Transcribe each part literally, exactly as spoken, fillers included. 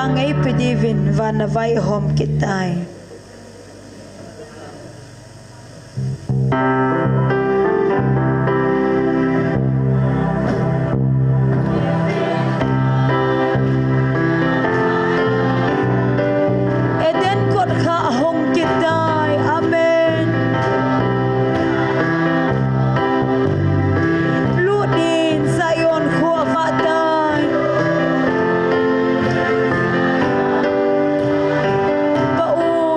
Ngeipe diuvin vana vaihom kit tai. Eden kotkhah ahong kit tai. Amen. Lut in Zion kho avah tai. Pa U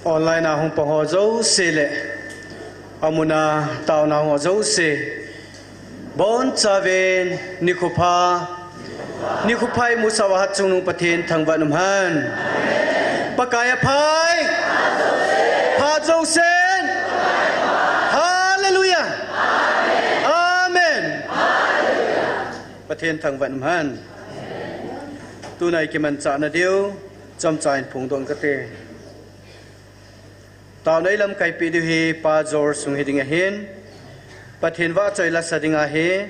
Online a hung pang ho jouse le, amun a taona hung ho jouse, bonchauvin nikho pha, nikho pha imusah uva hatchungnung Pathen thangvah in umhen. Pakai aphai, pha jousen. Hallelujah. Amen. Pathen thangvah in umhen. Tuna ikimanchahna diu chomcha in phongdoh inge kati. Taona ilamkaipeh diu hi Pa Jor sung hiding ahin, Pathen vahchoi lasa ding ahi.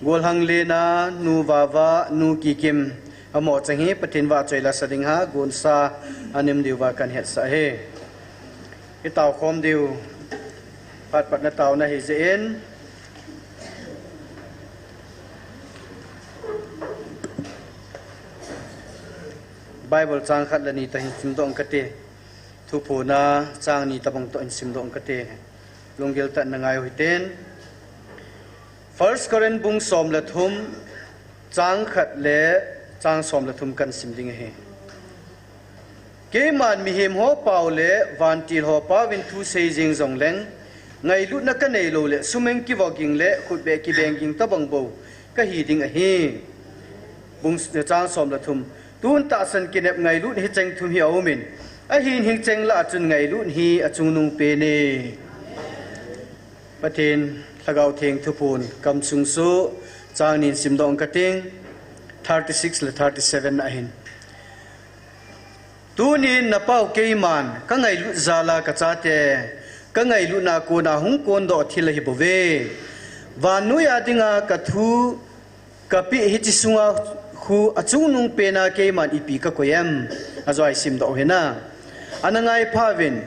Golhang Lena, Nu Vava, Nu Kikim, amaho cheng hi Pathen vahchoi lasa ding a gonsa ana um diuva kahin hetsah ahi. Itao khom diu, phat phat na taona hijeh in, Bible chang khat le ni tah hin simdoh inge kati. Thuphon a chang ni tobang toh hin simdoh inge kati. Lunggil tah in na ngai u hitin. First Corinth bung som le thum, chang khat le chang som le thum kahin sim ding ahi. Keiman mihem ho pao le vantil ho paovin thu sei jeng jongleng, ngailutna kanei lou le sum-eng kivoging le khutbeh kibeng ging tobang bou kahi ding ahi. Bung, chang som le thum. Tun tahsan kinep ngailut hicheng thum hi aumin, ahin hicheng lah a chun ngailut hi achungnung pen e. Pathen Lhagao Theng thuphon kamsung soh, chang ni in simdoh inge kating, thirty-six le thirty-seven ahin. Tunin napao keiman kangailut jal a kachate kangailutna a kona hung kondoh thil ahi bouve. Vannoi a dinga kathu kapeh hiche sunga khu achungnung pena keiman ipi kakoi em? Ajoa isimdoh u hina. Ana ngaipha uvin,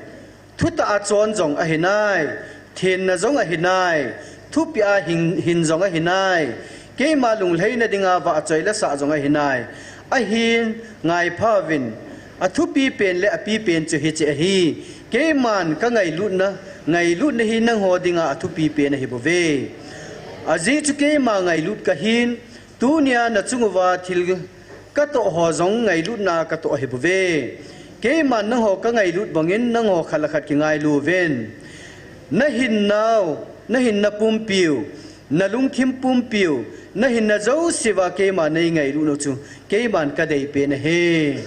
thutah a chon jong ahinai, thenna jong ahinai, thupeh a hin, hin jong ahinai, keima lunglhaina dinga vahchoi lasah jong ahinai. Ahin ngaipha uvin, athupi pen le apipen chu hiche ahi, keiman kangailutna, ngailutna hi nangho dinga athupi pen ahi bouve. Ajeh chu keima ngailut kahin, tunia nachung uva thil katoh ho jong ngailutna katoh ahi bouve. Keiman nangho kangailut bangin nangho khat le khat kingailu uvin. Nahinnau, nahinna pumpiu, nalungthim pumpiu, nahinna jousea keiman neingailut u chu keiman kadei pen ahi.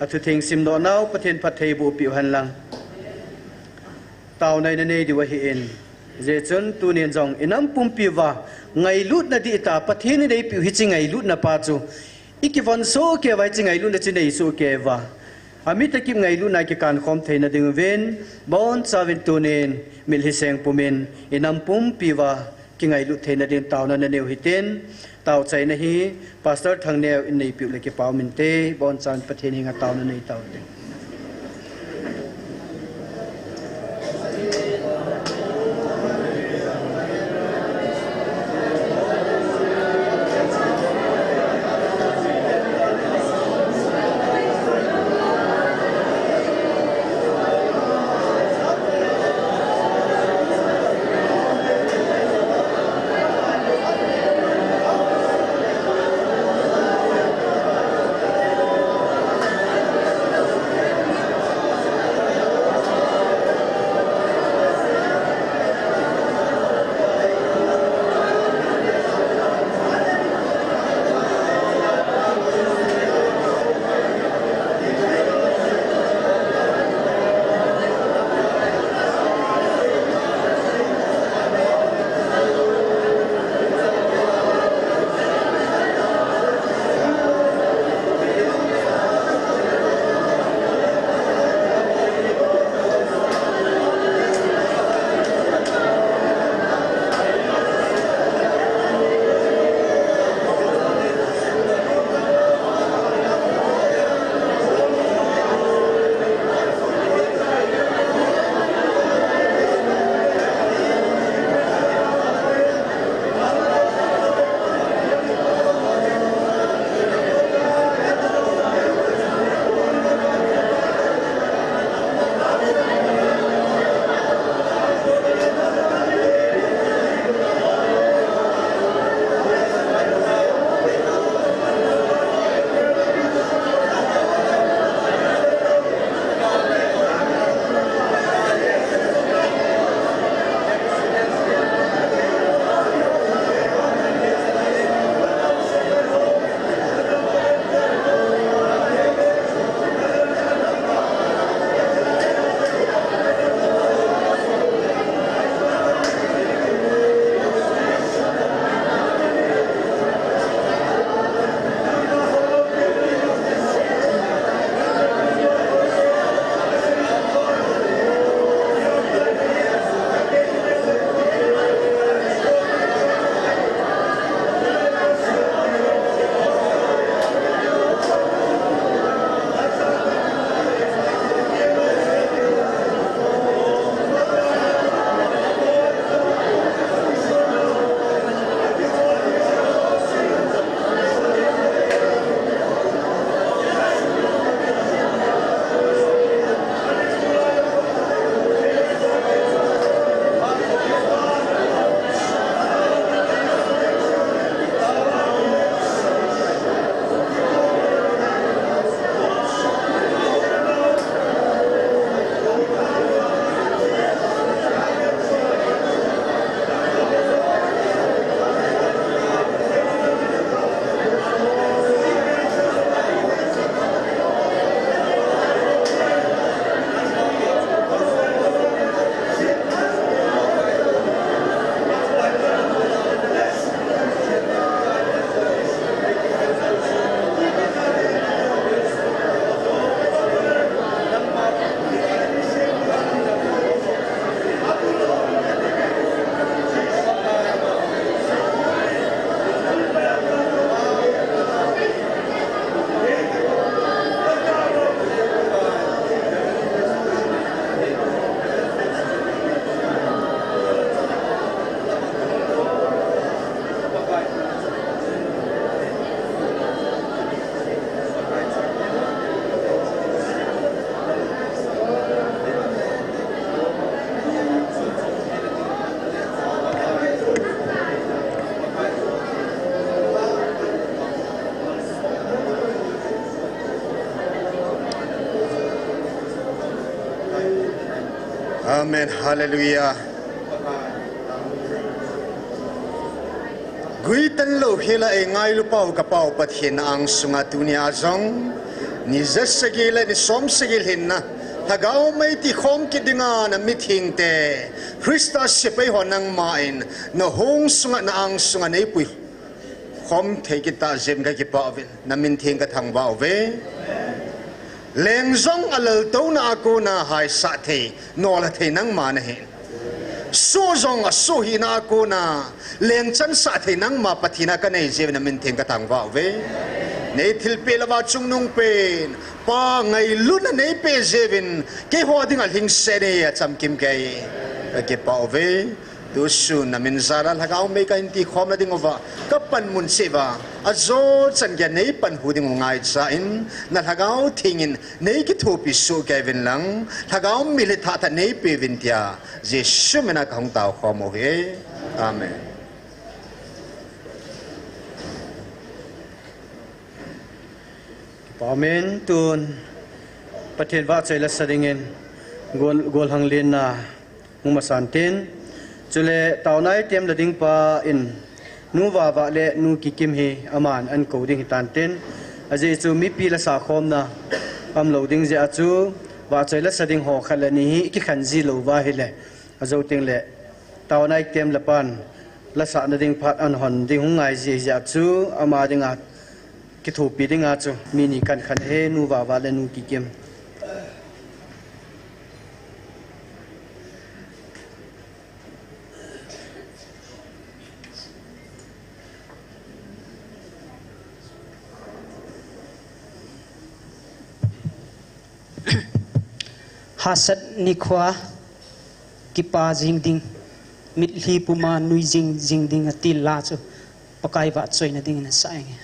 Athutheng simdoh nau Pathen phattheiboh peh u henlang. Taona inei diu ahin. Hijeh chun tunin jong inam pumpi uva ngailutna dihtah Pathen in eipeh u hiche ngailutna pa chu ikivon soh kei uva, hiche ngailutna chu inei soh kei uva, amit akip ngailutna kikan khom theina dinguvin, bonchauvin tunin mitlhi seng pumin inam pumpi uva kingailut theina ding taona nanei u hitin, taochaina hi Pastor Thangneo in neipeh u le kipa umin te, bonchauvin Pathen henga taona nei taute. Amen. Hallelujah. Guitan lou hela ei ngailu pau ka Pau Pathen na angsunga tunia jong ni ja sagi le ni som sagi lhinna Lhagao mei ti khom kit dinga na mithengte Christa sepai ho nangma in na hung sunga na angsunga nei pui khom thei kit ta jeh in ka kipah uvin na min theng ka thangvah uve. Leng jong a laltouna a kona haisah thei, nolha thei nangma nahi. Soh jong a soh hina a kona leng chansah thei nangma Pathen a ka nei jeh uvin na min theng ka thangvah uve. Nei thilpeh louva chungnung pen Pa ngailutna nei peh jeh uvin keiho dinga lhingset nei a chamkim kei ka kipah uve. Tusun na min jal a Lhagao mei ka hin ti khom na ding uva ka panmun cheh uva ajo chan geiya nei panhu ding u ngaicha in na Lhagao Theng in nei kithopi soh kei uvin lang Lhagao mei le thahat nei pe uvin tia Jesu min a ka hung tao khom u ahi. Amen. Amen. Tun Pathen vahchoi la sa dingin gol, golhang lenna hung masan tin. Chule taona item la ding pa in Nu Vava le Nu Kikim hi aman an kou ding hitan tin. Ajeh chu mipi la sa khomna um lou ding jeh a chu vahchoi la sa ding ho khat le ni hi kikhen ji lou va hile. Ajo teng le taona item la pan la sa na ding phat an hon ding hung ngai ji jeh a chu ama dinga kithopi dinga chu mi ni kan khen e, Nu Vava le Nu Kikim. Hahsat nikho a kipa jing ding, mitlhi puma nui jing jing ding ati la chu Pakai vahchoina dingin sa inge.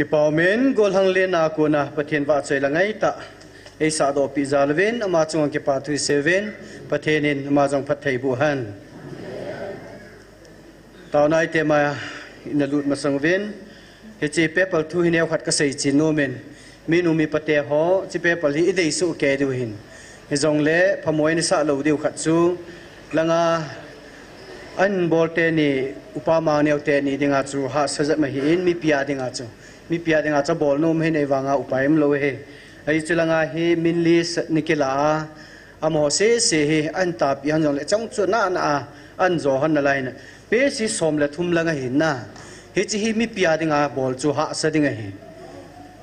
Kipa umin, golhang lenna a kona Pathen vahchoi la ngaitah eisahdohpeh jal uvin, ama chunga kipa thu isei uvin, Pathen in ama jong phatthei boh hen. Taona itema ina lut masang uvin, hiche paper thu hi neokhat kasei chen nomin, minu mipate ho, hiche paper hi idei soh kei diu ahin. Hijongle, phamoi in isah lou diu khat chu, langa ahin bol teni, upa Mangneo teni dinga chu hahsa jep ahin, mipi a dinga chu. Mipi a dinga chu abol nom ahin, ahivanga upai umlou ahi. Hiche langa hi min list ana kila a, amaho sese hi ahin tahpeh hon jongle, chang chu nana a ahin jo hon nalai na. Pesi som le thum lang ahin na. Hiche hi mipi a dinga bol chu hahsa ding ahi.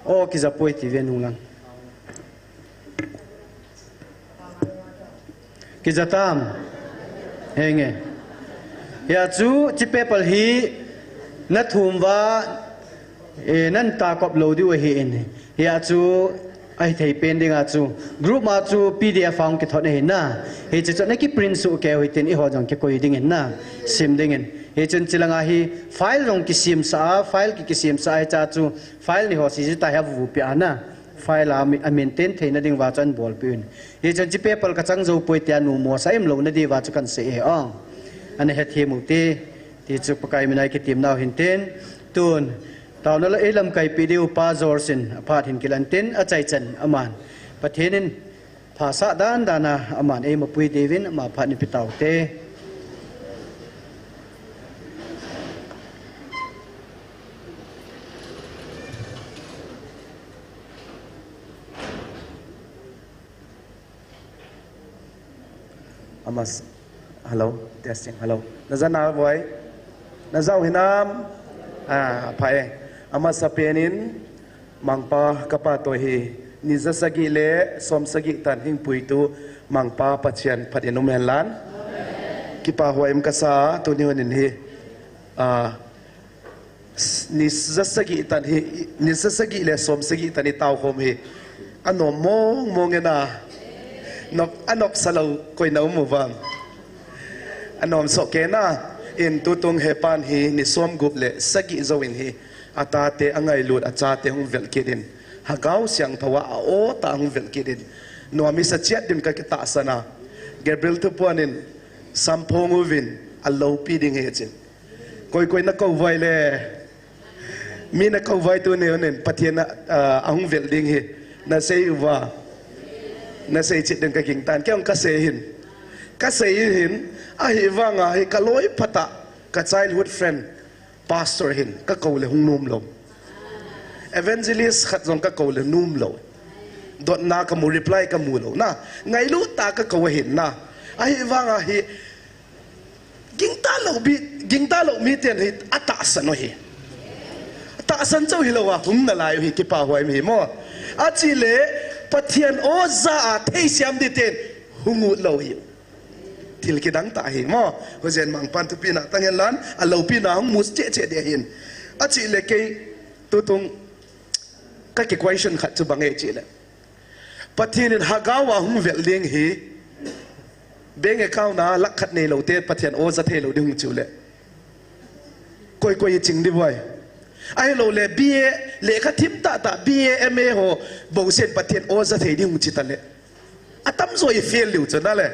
O, kija poi ti ve nung lang. Kija tam. Henge. Hia chu hiche paper hi nathum uva, eh, nahin tahkop lou diu ahin. Hia chu ahithei pen dinga chu group ma chu P D F a hung kithot ahin na. Hiche chu nakiprint soh kei u hitin eiho jong kikoi ding ahin na. Sim dingin. Hichun hiche langa hi file jong kisemsah a, file ki, kisemsah a hiche chu file ni ho sese tah hi avu peh a na. File a mi, a maintain theina ding uva chu ahin bolpeh un. Hichun hiche paper kachang jou poi tia numo sa umlou na diuva chu kahin sei e o. Ana hethem u hite, ti chu Pakai mina kitemna u hintin. Tun, taona la eilamkai peh diu Pa George in aphat hin kilan tin, achaichan aman Pathen in phasah dandan a aman eimapui diuvin ama phat eipeh taute. Amas-, hello, testing, hello. Naja nau vai? Naja u hinam? Ah, pha e. Amasapen in, Mangpa kapa toh hi, ni jasagi le somsagi tan hung puitu Mangpa Pathen phat in um hen lang. Kipa huai um kasa, tuni hun in hi, ah, ni jasagi tan hi, ni jasagi le somsagi tan hi tao khom hi. Anom mong mong e na. Nok, anok sa lou koi na um uvem. Anom soh kei na. In tutung hepan hi ni somgup le sagi jou in hi. Atate angailut, achate hung vel kit in. Lhagao Siangthou a a-o tah a hung vel kit in. Nom isa chet din kakitahsan a. Gabriel Thupuan in samphong uvin aloupi ding ahi chin. Koi koi nakou uva ahile. Mi nakou uva tuni hun in Pathen a, a, ahung vel ding hi. Nasei uva. Nasei chet din kaging tan. Kei jong kasei hin. Kasei hin. Ahivanga hi kaloi phat a. Ka childhood friend. Pastor hin. Kakou le hung nom lou. Evangelist khat jong kakou le nom lou. Dotna kamu, reply kamu lou. Na. Ngailut tah a kakou ahin na. Ahivanga hi. Gingta lou mi, gingta lou miten hi atahsan u hi. Atahsan chauh hilou a hung nalai u hi kipa huai um hi mo. Achi le Pathen o ja a theisiam diten hung ut lou hi. Thil kidang tah hi mo. Hojen Mangpan thupina tang hen lang, aloupina hung mu cheh cheh ding ahin. Achi le kei tutung ka ki question khat chu bang e chi le. Pathen in lhagao a hung vel ding hi, bank account a lakh khat neilou te Pathen o ja theilou ding hung chu le. Koi koi i ching di vai. Ahilou le B A lekha thim tah tah, B A, M A ho bou sen Pathen o ja thei ding hung chi ta le. Atamjo i fail diu chu na le.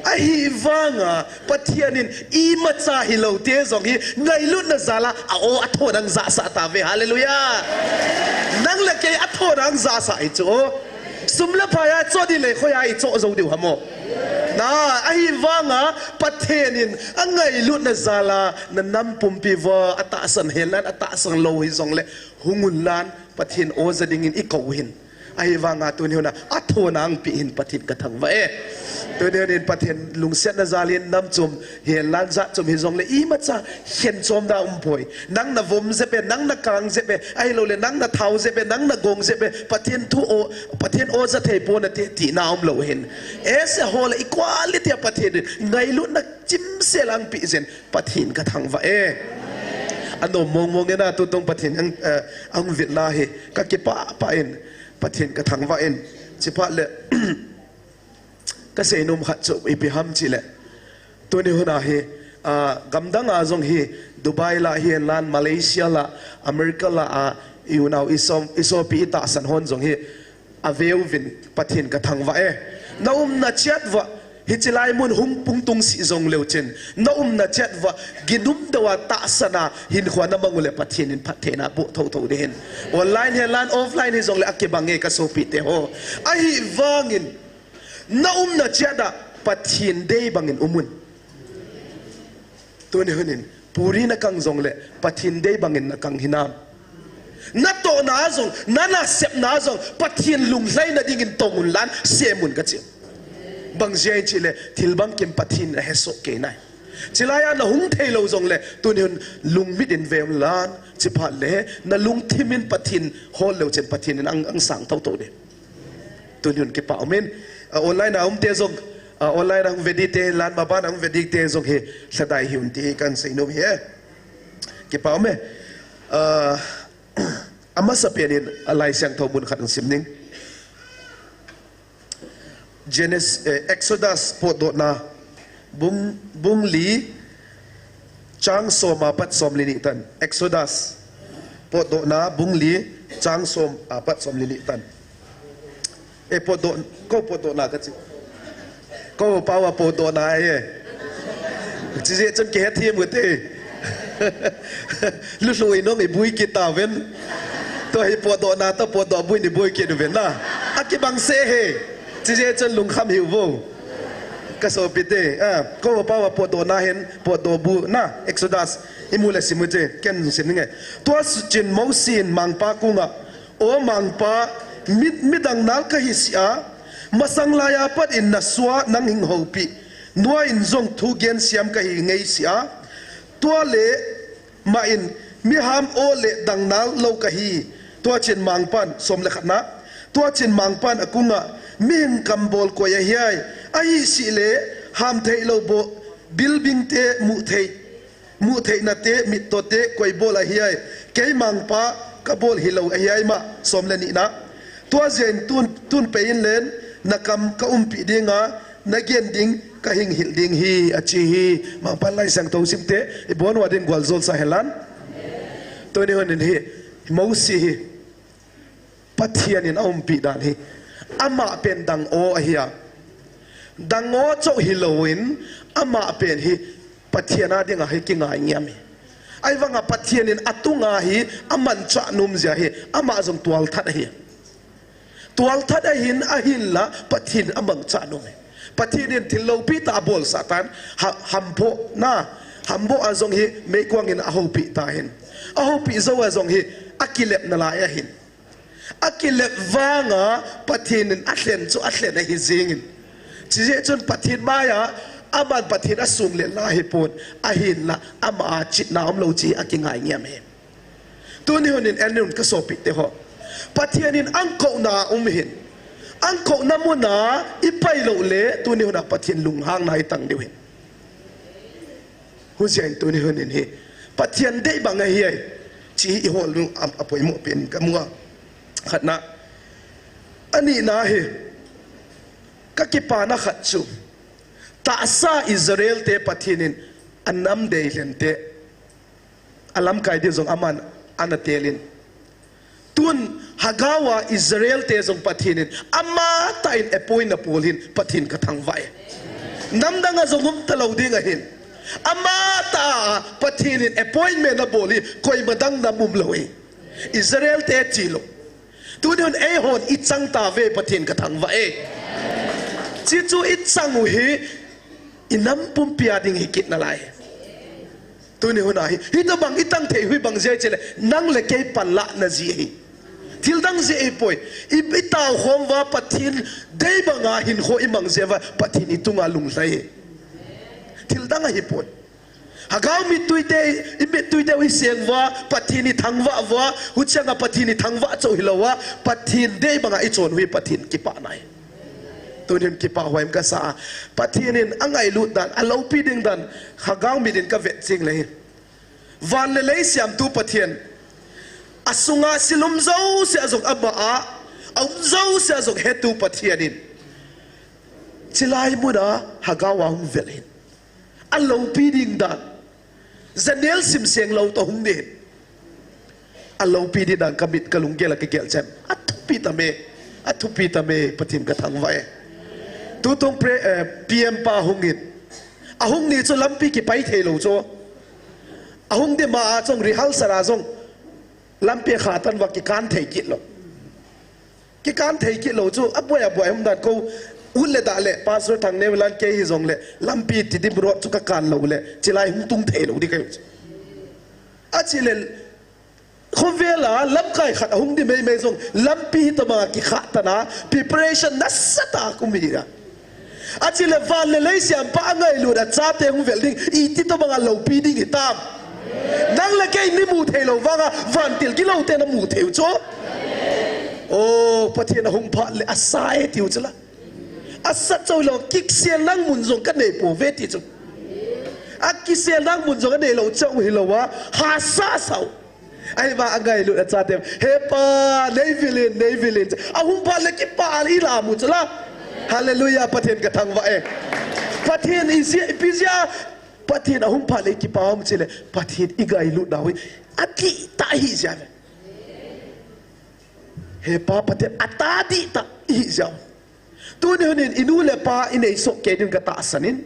Ahivanga Pathen in imacha hilou te jong hi ngailutna jal a a-o athon ang jasah tave. Hallelujah. Nang le kei athon ang jasah hi chu. Sum le pai a choh di le khoi a i choh jou diu ham o. Na, ahivanga Pathen in angailutna jal a na nam pumpi uva atahsan hen lang atahsan lou hijong le hung un lang Pathen o ja dingin i kou hin. Ahivanga tuni hun a, athon ang pi hin Pathen ka thangvah e. Tuni hun in Pathen lungsetna jal in nam chom, hen lang jat chom hijong le imacha khen chom da um poi. Nang na vom jep e, nang na kang jep e, ahilou le nang na thao jep e, nang na gong jep e, Pathen thu o, Pathen o ja thei pon nate tina um lou hin. Ese ho le equality a Pathen in ngailutna chimsel ang pi jin Pathen ka thangvah e. Anom mong mong e na tutung Pathen ang, eh, ang vilna hi ka kipah pah in. Pathen ka thangvah in, chiphat le, ka seinom khat chu ipi ham chi le. Tuni hun a hi, ah, gamdang a jong hi, Dubai lah hi hen lang, Malaysia lah, America lah a, i unau, i som, i sopi, i tahsan hon jong hi, aveu vin Pathen ka thangvah e. Na umna chiat uva, hiche lai mun hung pung tung si jong leu chun, na umna chiat uva, ginum deuva tahsan a hinkho na mang uleh Pathen in phattheina boh thotho ding ahin. Online hi lan, offline hi jongleh akibang e ka sopi te ho. Ahivangin, na umna chiat a Pathen dei bangin um un. Tuni hun in, puri na kang jongleh, Pathen dei bangin na kang hinam. Na tohna jong, na nasepna jong, Pathen lunglhaina dingin tong un lan, sem un ka chi. Bang jeh ham itileh, thil bangkim Pathen in ahe soh kei nai. Chilai a na hung thei lou jongleh, tuni hun lungmit in ve un lan, chuphat leh, na lungthim in Pathen hol leu chun Pathen in ang, ang sang thotho ding. Tuni hun kipa um in, ah, online a um te jong, ah, online a hung ve ding te, lan maban a hung ve ding te jong hi, lhadai hih un ti hi kan seinom ahi e. Kipa um e. Ah, amasa pen in, ah, Laisiangthou mun khat hung sim ning. Genes-, eh, Exodus potdohna, bung, bung li, chang som apat som le ni tan. Exodus potdohna, bung li, chang som apat som le ni tan. E, potdoh, ko potdohna ka chi. Ko pao a potdohna e. Chi jeh chun kihet thim u te. Lulhu i nong i bui kit ta ven. Tua hi potdohna ta potdoh bui ni bui kit u ven na. Akibang se he. Chi jeh chun lungkham hih un vo. Ka sopi te. Ah, ko pao a potdohna hen potdoh bu na. Exodus. I mu le sim u te. Ken sim ning e. Tua chun Mosi in Mangpa kung a O Mangpa, mi, midang nal ka hi si a, masang lai a pat in na sua nang hing houpi, nua in jong thu gen siam ka hi ngei si a, tua le ma in mi ham o le dang nal lou ka hi, tua chun Mangpan, som le khat na, tua chun Mangpan a kung a, mihing kam bol koi ahi ai, ahi si le, ham thei lou bo, bilbing te mu thei. Mu theina te, mit to te, koi bol ahi ai. Kei Mangpa ka bol hi lou ahi ai ma, som le ni na. Tua jeh in tun, tun pei in len, na kam ka umpi ding a, na gen ding, ka hing hil ding hi, a chi hi. Mangpan Laisiangthou sim te, i bon ua ding gual jol sa hen lan. Tuni hun in hi, Mosi hi. Pathen in a umpi dan hi. Ama pen dang o ahi a. Dang o chauh hi lou in, ama pen hi Pathen a ding a hi kingai ngiam hi. Ahivang a Pathen in a tung a hi, a manchah nom jeh a hi, ama jong tual that ahi. Tual that ahin, ahin la, Pathen a manchah nom hi. Pathen in thil loupi tah a bol sah tan, ha, hambo na, hambo a jong hi, meikuang in a houpi ta hin. A houpi jou a jong hi, a kilep na lai ahin. A kilep vang a Pathen in a lhen chu a lhen ahi jing in. Chi jeh chun Pathen mai a, aman Pathen a sung le la hi pon, ahin la, ama a chitna um lou chi a kingai ngiam hi. Tuni hun in en un ka sopi te ho. Pathen in ang kou na um hin. Ang kou na mun a i pai lou le, tuni hun a Pathen lunghang na i tang diu hin. Hu jeh in tuni hun in hi. Pathen dei bang ahi ai. Chi i hol nu a, a poimo pen ka mu a. Khat na. Ani na hi. Ka kipa na khat chu. Tahsa Israel te Pathen in a nam dei lhen te. A lamkai ding jong aman ana tel in. Tun Hagau a Israel te jong Pathen in ama tah in appoint na bol hin Pathen ka thangvah e. Namdang a jong um ta lou ding ahin. Ama tah a Pathen in appointment na bol hi koima dang nam um lou e. Israel te chi lou. Tuni hun eihon i chang ta ve Pathen ka thangvah e. Chi chu i chang u hi i nam pumpi a ding hi kit na lai. Tuni hun a hi, hitabang i tang thei hui bang jeh chule, nang le kei panlah na jeh hi. Thil dang jeh hi poi. I, i tao khom uva Pathen dei banga hinkho i mang jeh uva, Pathen i tunga lunglhai hi. Thil dang ahi poi. Hagau mittui te, i mittui te u i seng uva, Pathen i thangvah uva, huchang a Pathen i thangvah chauh hi lou a, Pathen dei banga i chon hui Pathen kipah nai. Tuni hin kipah huai ka sa a. Pathen in a ngailut dan, a loupi ding dan, Hagau mit in ka vet ching le hi. Van le lei siamtu Pathen. A sunga sil um jouse a jong ama a, a um jouse a jong hetu Pathen in. Chilai mun a Hagau a hung vel hin. A loupi ding dan. Janel sim seng lou toh hung ding. Alopi di dan ka mit ka lunggel a ka gel chen. A thupi tame. A thupi tame Pathen ka thangvah e. Tutung pre, eh, P M pa hung in. Ahung ni chu lampi kipai thei lou chu. Ahung di ma a chong rehearsal a jong. Lampi kha tan va kikan thei kit lou. Kikan thei kit lou chu. A buai a buai hum dan ko. Ut le dah le Pastor Thangneolan kei hi jong le. Lampi Tidim Road chu ka kan lou le. Chilai hung tung thei lou di ka hi chu. A chi le Khovel a lamkai khat ahung di meimei jong lampi hi tobang a kikhah tan a preparation nasatah a um hi a. A chi le van le lei siampa a ngailut a chate hung vel ding iti tobang a lopi ding hitam. Nang le kei ni mu thei lou vang a vantil gilou te na mu thei u chu. O, Pathen ahung phat le a sa e ti u chu la. A sa chou lou, kisel nang mun jong ka nei po ve ti chu. A kisel nang mun jong ka nei lou chou hi lou a, ha sa sau. Ahivang a ngailut a chate, he pa, nei vil in, nei vil in. Ahung phat le kipa a i la mu chu la. Hallelujah, Pathen ka thangvah e. Pathen i zia, i pi zia. Pathen ahung phat le kipa um chi le. Pathen i ngailut nau hi. A dihtah hi zia ve. He pa Pathen a ta dihtah hi zia. Tuni hun in, i nu le pa i nei soh kei ding ka tahsan in.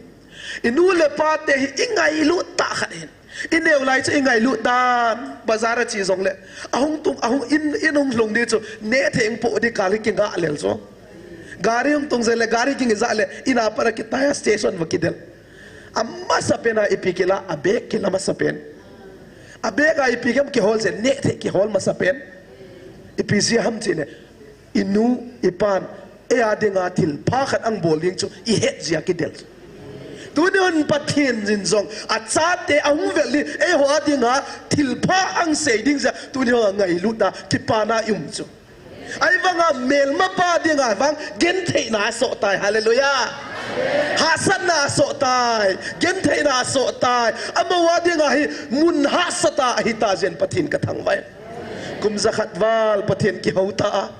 I nu le pa te hi i ngailut tah khat hin. I neo lai chu i ngailut dan, bazar a chi jong le. Ahung tung, ahung in, in hung lhung di chu, neh thei hung po di kal hi kingah lel chu. Gari hung tung zel le, gari kingah le, in a pat a kitai a station va kidel. A masa pen a ipi kila, a bag kila masa pen. A bag a ipi kihol zel, neh thei kihol masa pen. Ipi zia ham chi le. I nu, i pan, ei a dinga thil pha khat ahung bol ding chu, i het zia kidel. Tuni hun Pathen in jong, a chate ahung vel ding, eiho a dinga thil pha ahung sei ding zia, tuni hun a ngailutna, kipana i um chu. Ahivang a melmapa dinga vang, gentheina a soh tai, hallelujah. Hahsatna a soh tai, gentheina a soh tai, amaho a dinga hi mun hahsatna ahi ta zen Pathen ka thangvah e. Kum jakhat val Pathen kihou ta a.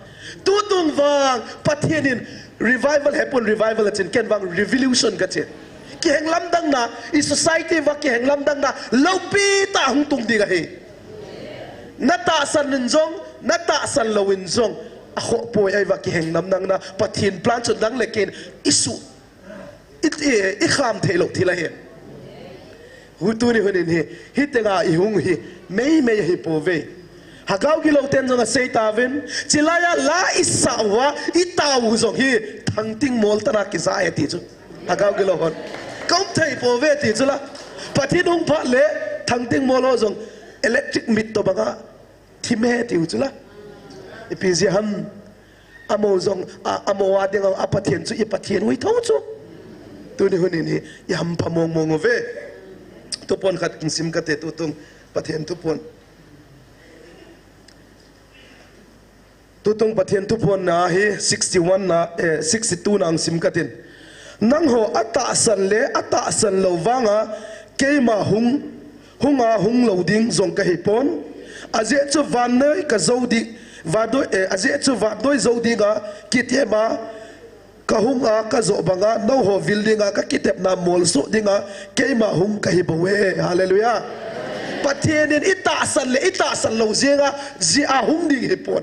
Tutung vang Pathen in revival hepon, revival a chin ken vang revolution ka chin. Kiheng lamdangna, i society va kiheng lamdangna, lopi tah hung tung ding ahi. Na tahsan in jong, na tahsan lou in jong, a khoh poi ahi va kiheng lamdangna, Pathen plan chu nang le ken i su I, i, i kham thei lou thil ahi. Hu tuni hun in hi, hi tenga i hung hi, meimei hi po ve. Hagao gilou ten jong a sei ta ven, chilai a la i sa uva, i ta u jong hi, Thangting mol tana kisa e ti chu. Hagao gilou hon. Ka um thei po ve ti chu la. Pathen hung phat le, Thangting mol ho jong, electric mit tobang a, thim e ti u chu la. Ipi zia ham. Amaho jong, a, amaho a dinga, a Pathen chu, i Pathen u ahi thou chu. Tuni hun in hi, i hampha mong mong uve. Thupon khat kin sim kate tutung Pathen thupon. Tutung Pathen thupon na hi sixty-one na, eh, sixty-two na ang sim katin. Nangho a tahsan le, a tahsan lou vanga, keima hung, hunga hung lou ding jong ka hi pon. Ajeh chu vannoi ka jou di, vannoi, eh, ajeh chu vannoi jou dinga, kitepna ka hunga ka jou banga, nangho vil dinga, ka kitepna molsoh dinga, keima hung ka hi bou e. Hallelujah. Pathen in i tahsan le, i tahsan lou jenga, jia hung ding hi pon.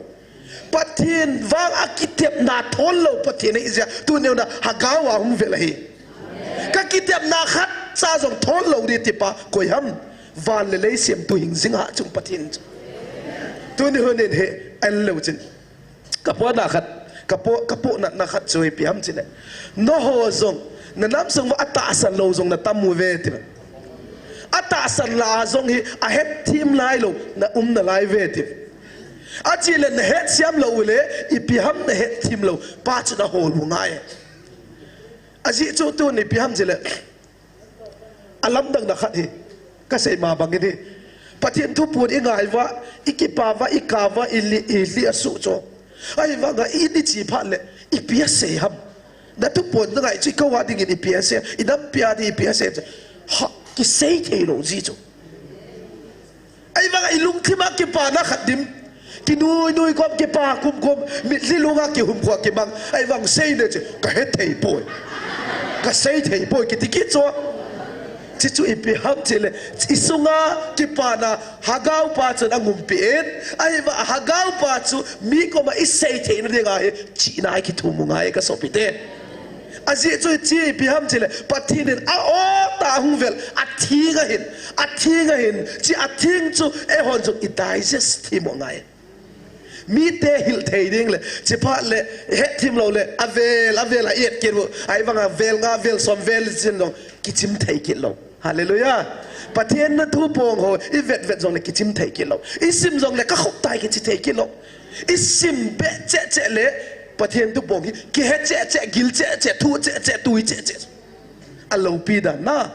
Pathen vang a kitepna thol lou Pathen ahi jeh a, tuni hun a Hagao a hung vel ahi. Ka kitepna khat cha jong thol lou di tipa, koi ham, van le lei siamtu hing jing a chung Pathen chu. Tuni hun in hi, en leu chin. Ka po na khat, ka po, ka po na, na khat chu ipi ham chi le. Nangho jong, na nam sung va a tahsan lou jong na tam u ve ti. A tahsan la jong hi, a het thim lai lou, na um na lai ve ti. Achi le na het siam lou le, ipi ham na het thim lou, pa chu na hol u ngai. Ajeh chu tuni ipi ham chi le, a lamdang na khat hi, ka sei ma bang in hi. Pathen thupon i ngai va, i kipa va, i ka va, i li, i li a su chu. Ahivanga i ni chi phat le, ipi a sei ham. Na thupon na ngai chu i ka va dingin ipi a sei, i nampi a ding ipi a sei. Ha, kisei thei lou ji chu. Ahivanga i lungthim a kipana khat dim. Kinui nui kom kipa kum kum, mitlhi lunga kihum khua kimang. Ahivang sei ne che, ka he thei poi. Ka sei thei poi, kiti kit chu. Chuchu ipi ham tile, isunga kipana Hagar pa chun angumpi in, ahivang Hagar pa chu mi koma isei theina dinga hi chihna ikithum u ngai e kasopite. Ajeh chu hiche ipi ham tile, Pathen in a-o tah a hung vel, atheng ahin, atheng ahin, hiche atheng chu eihon jong i digest thim u ngai. Mite hil thei ding le, chuphat le, hetthim lou le, avel, avel a et kit u, ahivanga vel nga, vel som, vel jin jong, kichim thei kit lou. Hallelujah. Pathen na thupong ho, i vet vet jong le kichim thei kit lou. I sim jong le kakhop tai kichi thei kit lou. I sim be cheh cheh le, Pathen thupong hi, kihe cheh cheh, gil cheh cheh, thu cheh cheh, tui cheh cheh. Aloupi dan na.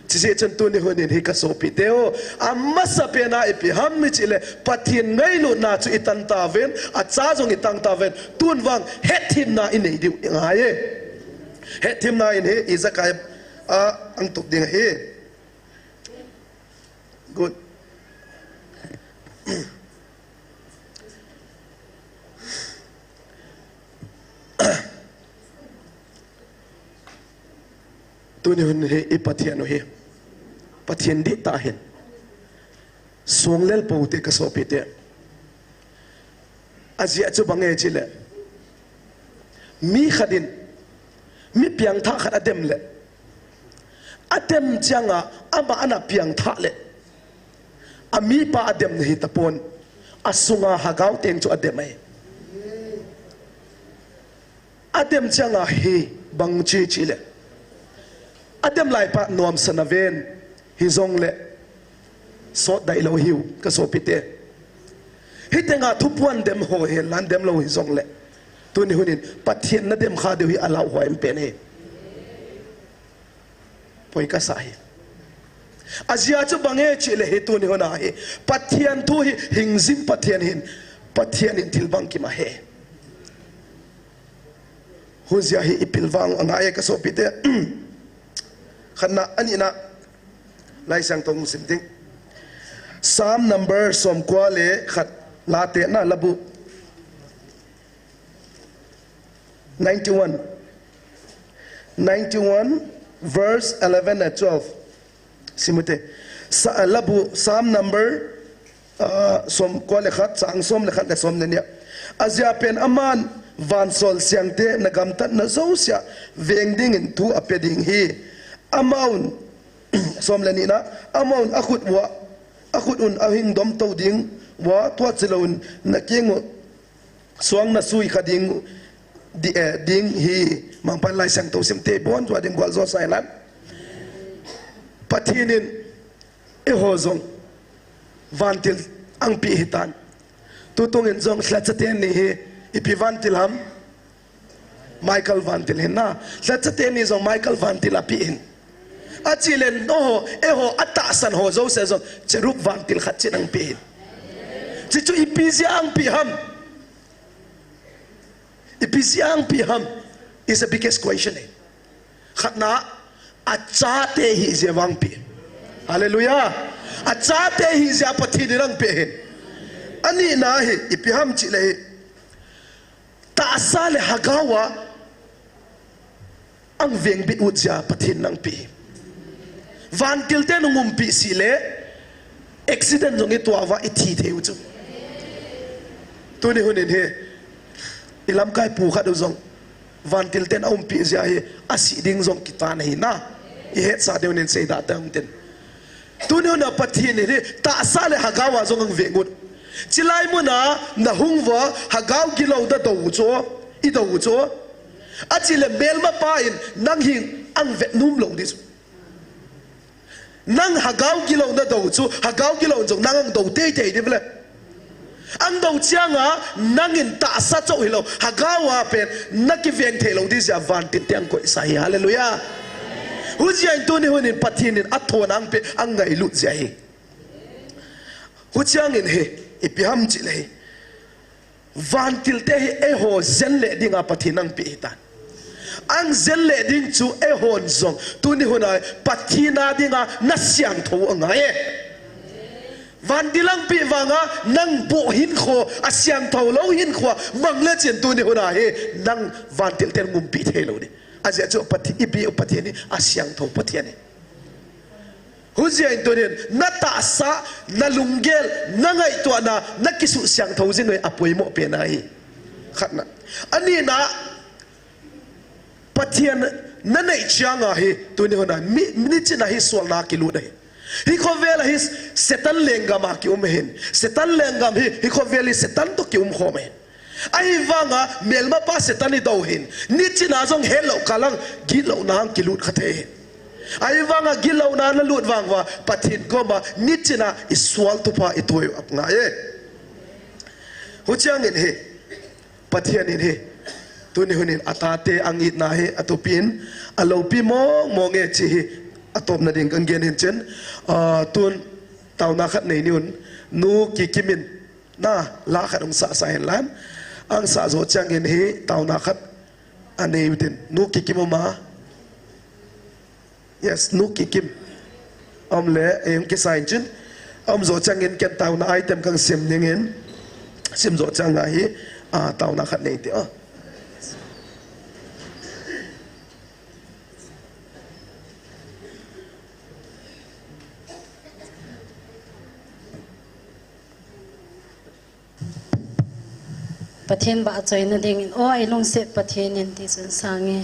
Chuche chun tuni hun in hi kasopite o. Amasapen a ipi ham itile, Pathen ngailutna chu i tan tauvin, acha jong i tan tauvin, tun vang hetthemna i nei diu i ngai e. Hetthemna in hi i jakai a ang tup ding ahi. Good. Tuni hun hi i Pathen u hi. Pathen dihtah ahin. Songlel pou te kasopite. Ajeh chu bang e chile, mi khat in, mi piangthah khat adem le, adem changa, ama ana piangthah le, amipa ademna hitapon, asunga Hagar teng chu adem ahi. Adem changa hi bang chu chile, adem laipa nomsa naven, hijongle sot dai lou hiu kasopite. Hitenga thupuan dem ho hi lan dem lou hijongle, tuni hun in Pathen na dem kha diu hi alau hoi em pen hi. Poi kasa hi. Ajeh chu bang e chile hi tuni hun a hi, Pathen thu hi hingjing Pathen ahin, Pathen in thil bang kim ahe. Hujeh a hi i pilvang u angai e kasopite. Khatna, anina, Laisiangthou hung sim ding. Psalm number somkua le khat, Late na labu. Ninety-one. Ninety-one, verse eleven and twelve. Sim ute. Sa-, labu, Psalm number, ah, somkua le khat, chang som le khat le som le ni a. Ajeh pen aman vansol siangte na gamtatna jousea veng dingin thu ape ding hi. Amaun, som le ni na, amaun akhut ua, akhut un ahing domtou ding ua, tua chilouvin na keng u suang na sui kha ding, di, eh, ding hi. Mangpan Laisiangthou sim te bon tua ding gual jo sai lan. Pathen in eiho jong vantil angpi hitan. Tutung in jong lhacha teni hi ipi vantil ham? Michael vantil ahin na. Lhacha teni jong Michael vantil api ahin. Achi le eiho, eiho atahsan ho jouse jong cherub vantil khat chin angpi ahin. Chuchu ipi jeh a angpi ham? Ipi jeh a angpi ham is the biggest question, eh. Khatna, achate ahijeh a angpi. Hallelujah. Achate ahijeh a Pathen in angpi ahin. Anina hi, ipi ham chile hi, tahsa le Hagar a ang vengbit u jeh a Pathen in angpi. Vantil ten hung umpi seh le, accident jong itoh uva ithi thei u chu. Tuni hun in hi, ilamkai pu khat u jong, vantil ten aumpi jeh a hi, asih ding jong kitan ahi na. Ihetsa diu nin seidoh tang tin. Tuni hun a Pathen in hi, tahsa le Hagar a jong ang veng u. Chilai mun a nahung uva, Hagar gilou da dou u chu, idou u chu. Achi le melmapa in nang hi ang vet nom lou ding chu. Nang Hagar gilou nadou chu, Hagar gilou jong nang ang dou teitei ding vele. Ang dou chiang a, nang in tahsa chou hilou, Hagar a pen, nakiveng thei lou ding jeh a vantil te ang koisa hi, hallelujah. Hujeh in tuni hun in Pathen in athon ang pe, ang ngailut jeh ahi. Huchiang in hi, ipi ham chile hi. Vantil te hi eiho jen le dinga Pathen in angpi ahitan. Ang jen le ding chu eihon jong tuni hun a Pathen a dinga nasiangthou angai e. Vantil angpi vanga nang boh hinkho, asiangthou lou hinkho mang le chun tuni hun a hi nang vantil ten umpi thei lou ding. Ajeh chu Pathen, ipi u Pathen hi asiangthou Pathen ahi. Hujeh in tunin, na tahsa, na lunggel, na ngaihtuahna, na kisusiangthou jing u hi apoimo pen ahi. Khatna. Anina, Pathen na nei chiang a hi, tuni hon a, mi, nichina hi suolna kilut ahi. Hi khovel a hi Satan lenggam a kium ahin. Satan lenggam hi, hi khovel hi Satan toh kium khom ahin. Ahivanga, melmapa Satan idou ahin. Nichina jong helou kalang, gitlouna a kilut kha thei ahin. Ahivanga, gitlouna na lut vang uva, Pathen koma, nichina isuol thupha itoi u angai e. Huchiang in hi, Pathen in hi, tuni hun in atate angitna hi, atupin, aloupi mong mong e chi hi, atopna ding kangin hin chin, ah, tun taona khat nei ni un, Nu Kikim in, na, la khat hung sah sah hen lang, ahung sah jou chiang in hi, taona khat anei u tin, Nu Kikim um a, Yes, Nu Kikim. Um le, eh, hung kisa in chin. Um jou chiang in ken taona item kang sim ding in. Sim jou chiang a hi, ah, taona khat nei te, oh. Pathen vahchoina dingin, O ei lungset Pathen in, ti chun sang e.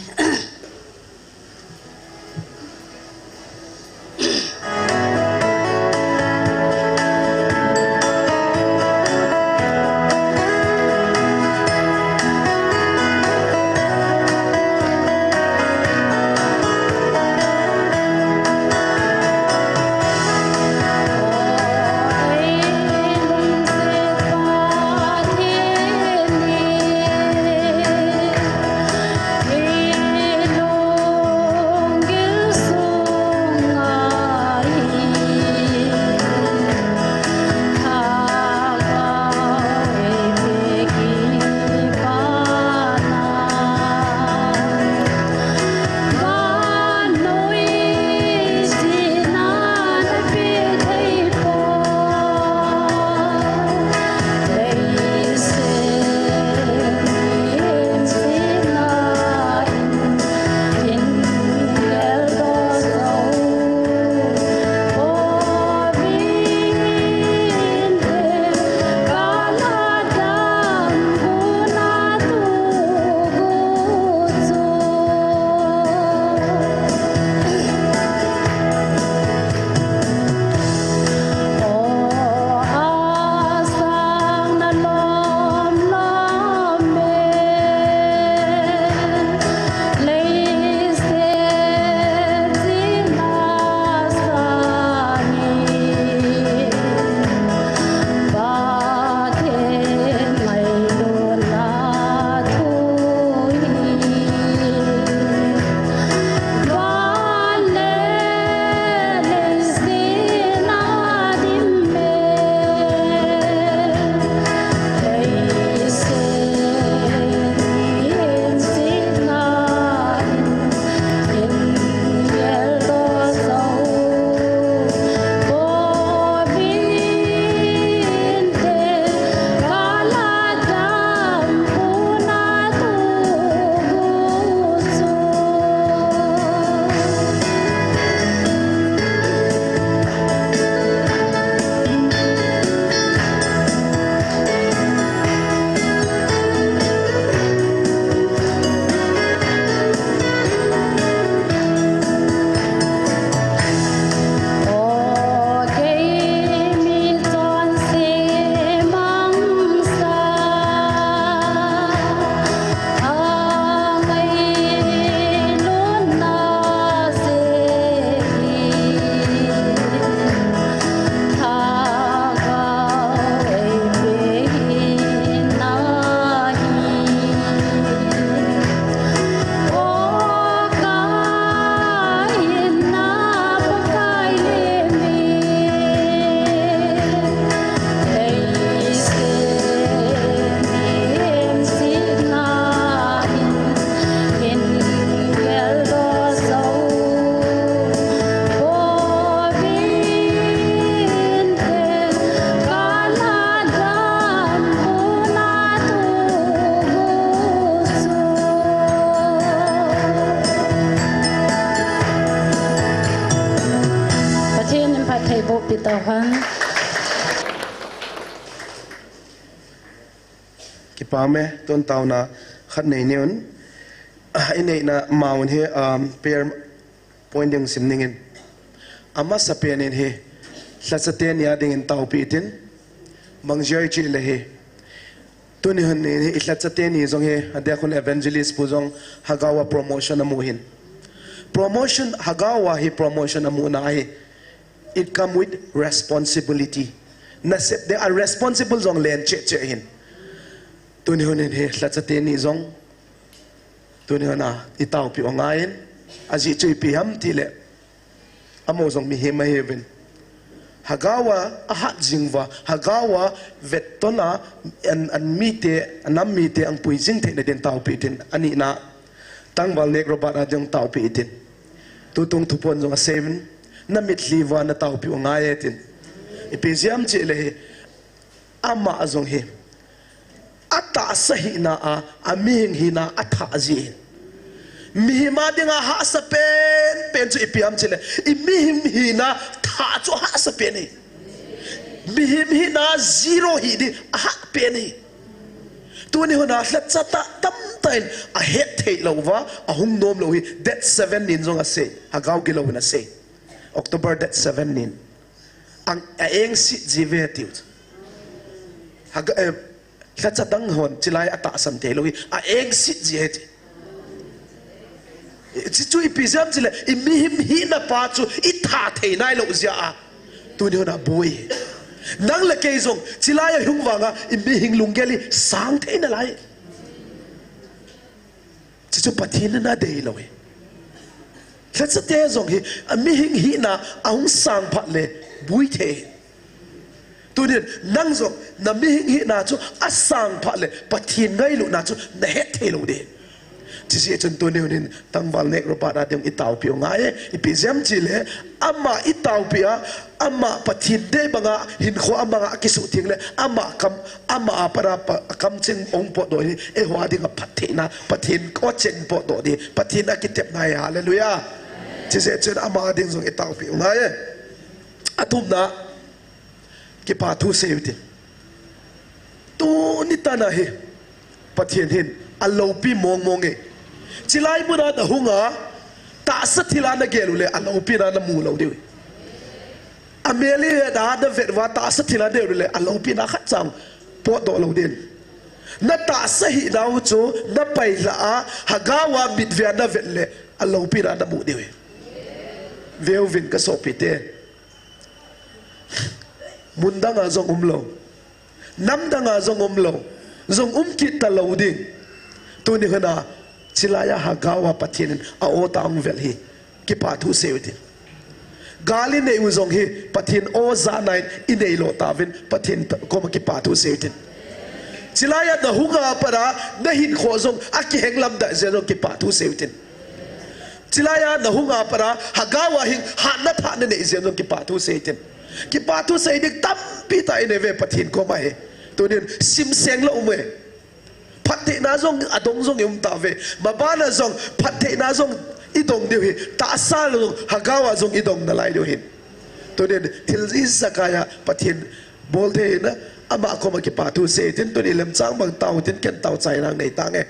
Boh pi tauhen. Kipah e, tun taona khat nei ni un. Ah, i neina ma un hi, um, prayer point ding sim ning in. Amasapen in hi, lhacha teni a ding in taopi tin. Bang jeh ham itile hi. Tuni hun in hi, i lhacha teni jong hi, adeh a khun evangelist pu jong, Hagao a promotion amu hin. Promotion, Hagao a hi promotion amu na hi. It come with responsibility. Nasep ding a responsible jong len cheh cheh hin. Tuni hun in hi, lhacha teni jong. Tuni hun a, i taopi u ngai in. Ajeh chu ipi ham itile. Amaho jong mihem ahi uvin. Hagao a, ahat jing uva. Hagao a, vetton a, an, an mite, an nam mite, ahung pui jing theina din taopi tin. Ani na. Tangval nek Robert a ding taopi tin. Tutung thuphon jong asei uvin. Na mitlhi uva na taopi u ngai e tin. Ipi jeh ham itile hi. Ama jong hi. Atahsa hina a, a mihing hina athah jin. Mihem a ding a hahsa pen, pen chu ipi ham itile. I mihem hina thah chu hahsa pen hi. Mihem hina zero hi ding ahah pen hi. Tuni hun a lhacha tah tamtah in ahet thei lou uva, ahung nom lou hi, date seven nin jong asei, Hagao gilou in asei. October date seven nin. Ang, a engsit ji uve tiu. Haga, eh, lhacha dang hon, chilai atahsan thei lou hi, a engsit ji e ti. Chuchu ipi jeh ham itile, i mihem hina pa chu i thah thei nai lou jeh a. Tuni hun a boi. Nang le kei jong, chilai a hung vang a, i mihing lunggel hi sang thei nalai. Chuchu Pathen in adei lou hi. Lhacha te jong hi, a mihing hina ahung sang phat le, boi thei. Tunin, nang jong, na mihing hina chu asang phat le, Pathen ngailutna chu nahet thei lou ding. Chuti chun tuni hun in, tangval nek Robert a ding i taopi u ngai e, ipi jeh ham itile, ama i taopi a, ama Pathen dei banga, hinkho a manga akisuh theng le, ama kam, ama a pat a pa, kamcheng ahung potdoh hi, eiho a ding a phattheina, Pathen kotcheng potdoh ding, Pathen a kitepna hi, hallelujah. Chuti chun ama ding jong i taopi u ngai e. Athumna, Kipa thu sei u tin. Tuni tana hi, Pathen hin, aloupi mong mong e. Chilai muna nahung a, tahsa thil a nagel u le, aloupina namu lou diu. Amel a navet uva, tahsa thil a nagel u le, aloupina khatcha potdoh lou ding. Natahsa hina u chu, napailha a, Hagao a mitvei a navet le, aloupina namu diu. Veuvin kasopite. Mun danga jong umlou. Nam danga jong umlou. Jong um kit talou ding. Tuni hun a, chilai a Hagao a Pathen in a-o tah a hung vel hi. Kipa thu sei u tin. Gal inei u jong hi, Pathen o jana in inei lou tauvin, Pathen koma kipa thu sei u tin. Chilai a nahung a pat a, nahinkho jong, akiheng lamdai jeh jong kipa thu sei u tin. Chilai a nahung a pat a, Hagao a hin, hatna thah nanei jeh jong kipa thu sei tin. Kipa thu sei ding tampi tah inei uve Pathen koma hi. Tunin simseng lou um e. Phattheina jong adong jong i um tauve. Mabana jong phattheina jong i dong diu hi. Tahsa jong Hagao a jong i dong nalai diu hin. Tunin thil ijakai a Pathen bol thei in ama koma kipa thu sei tin tuni lemchang bang tao tin ken tao chai nang nei tange.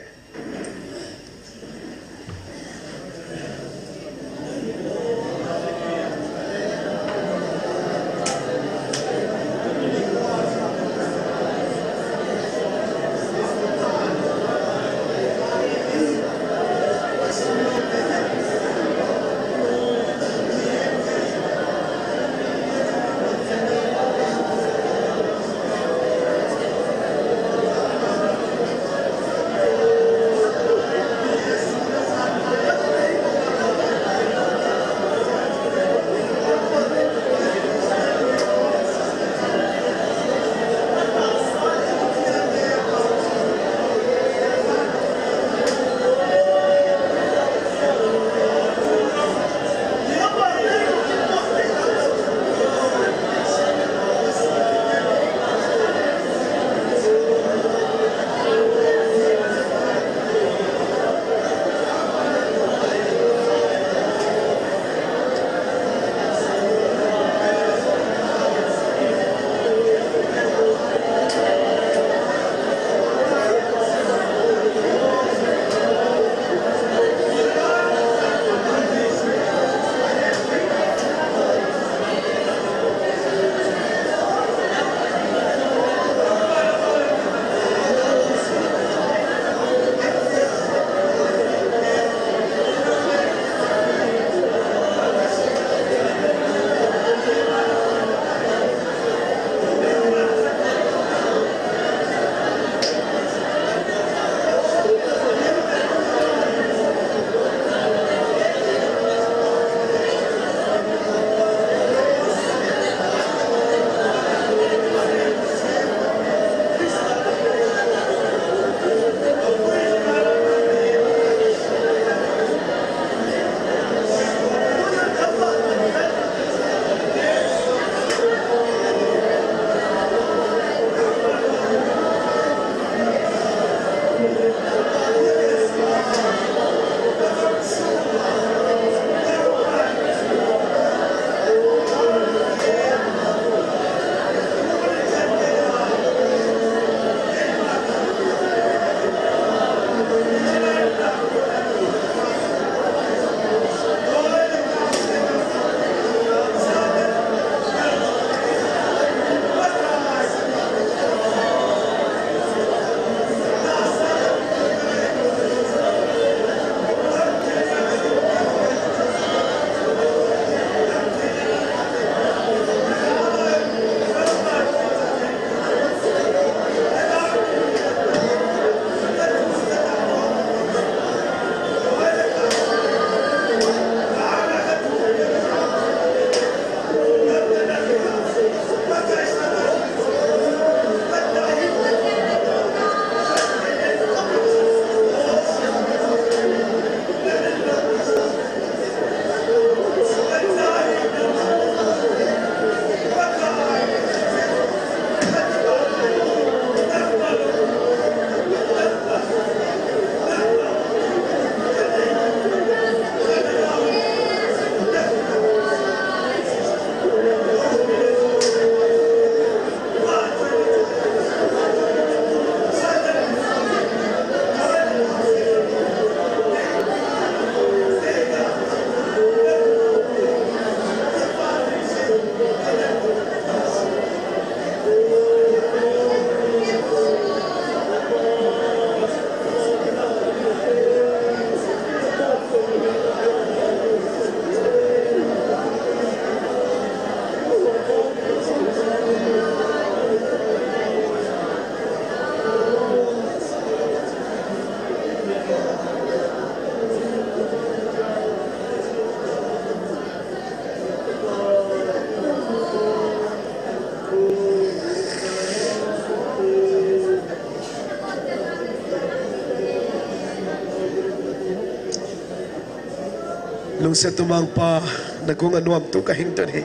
Lungset tumang Pa, na kong anuam tu ka hing tun hi.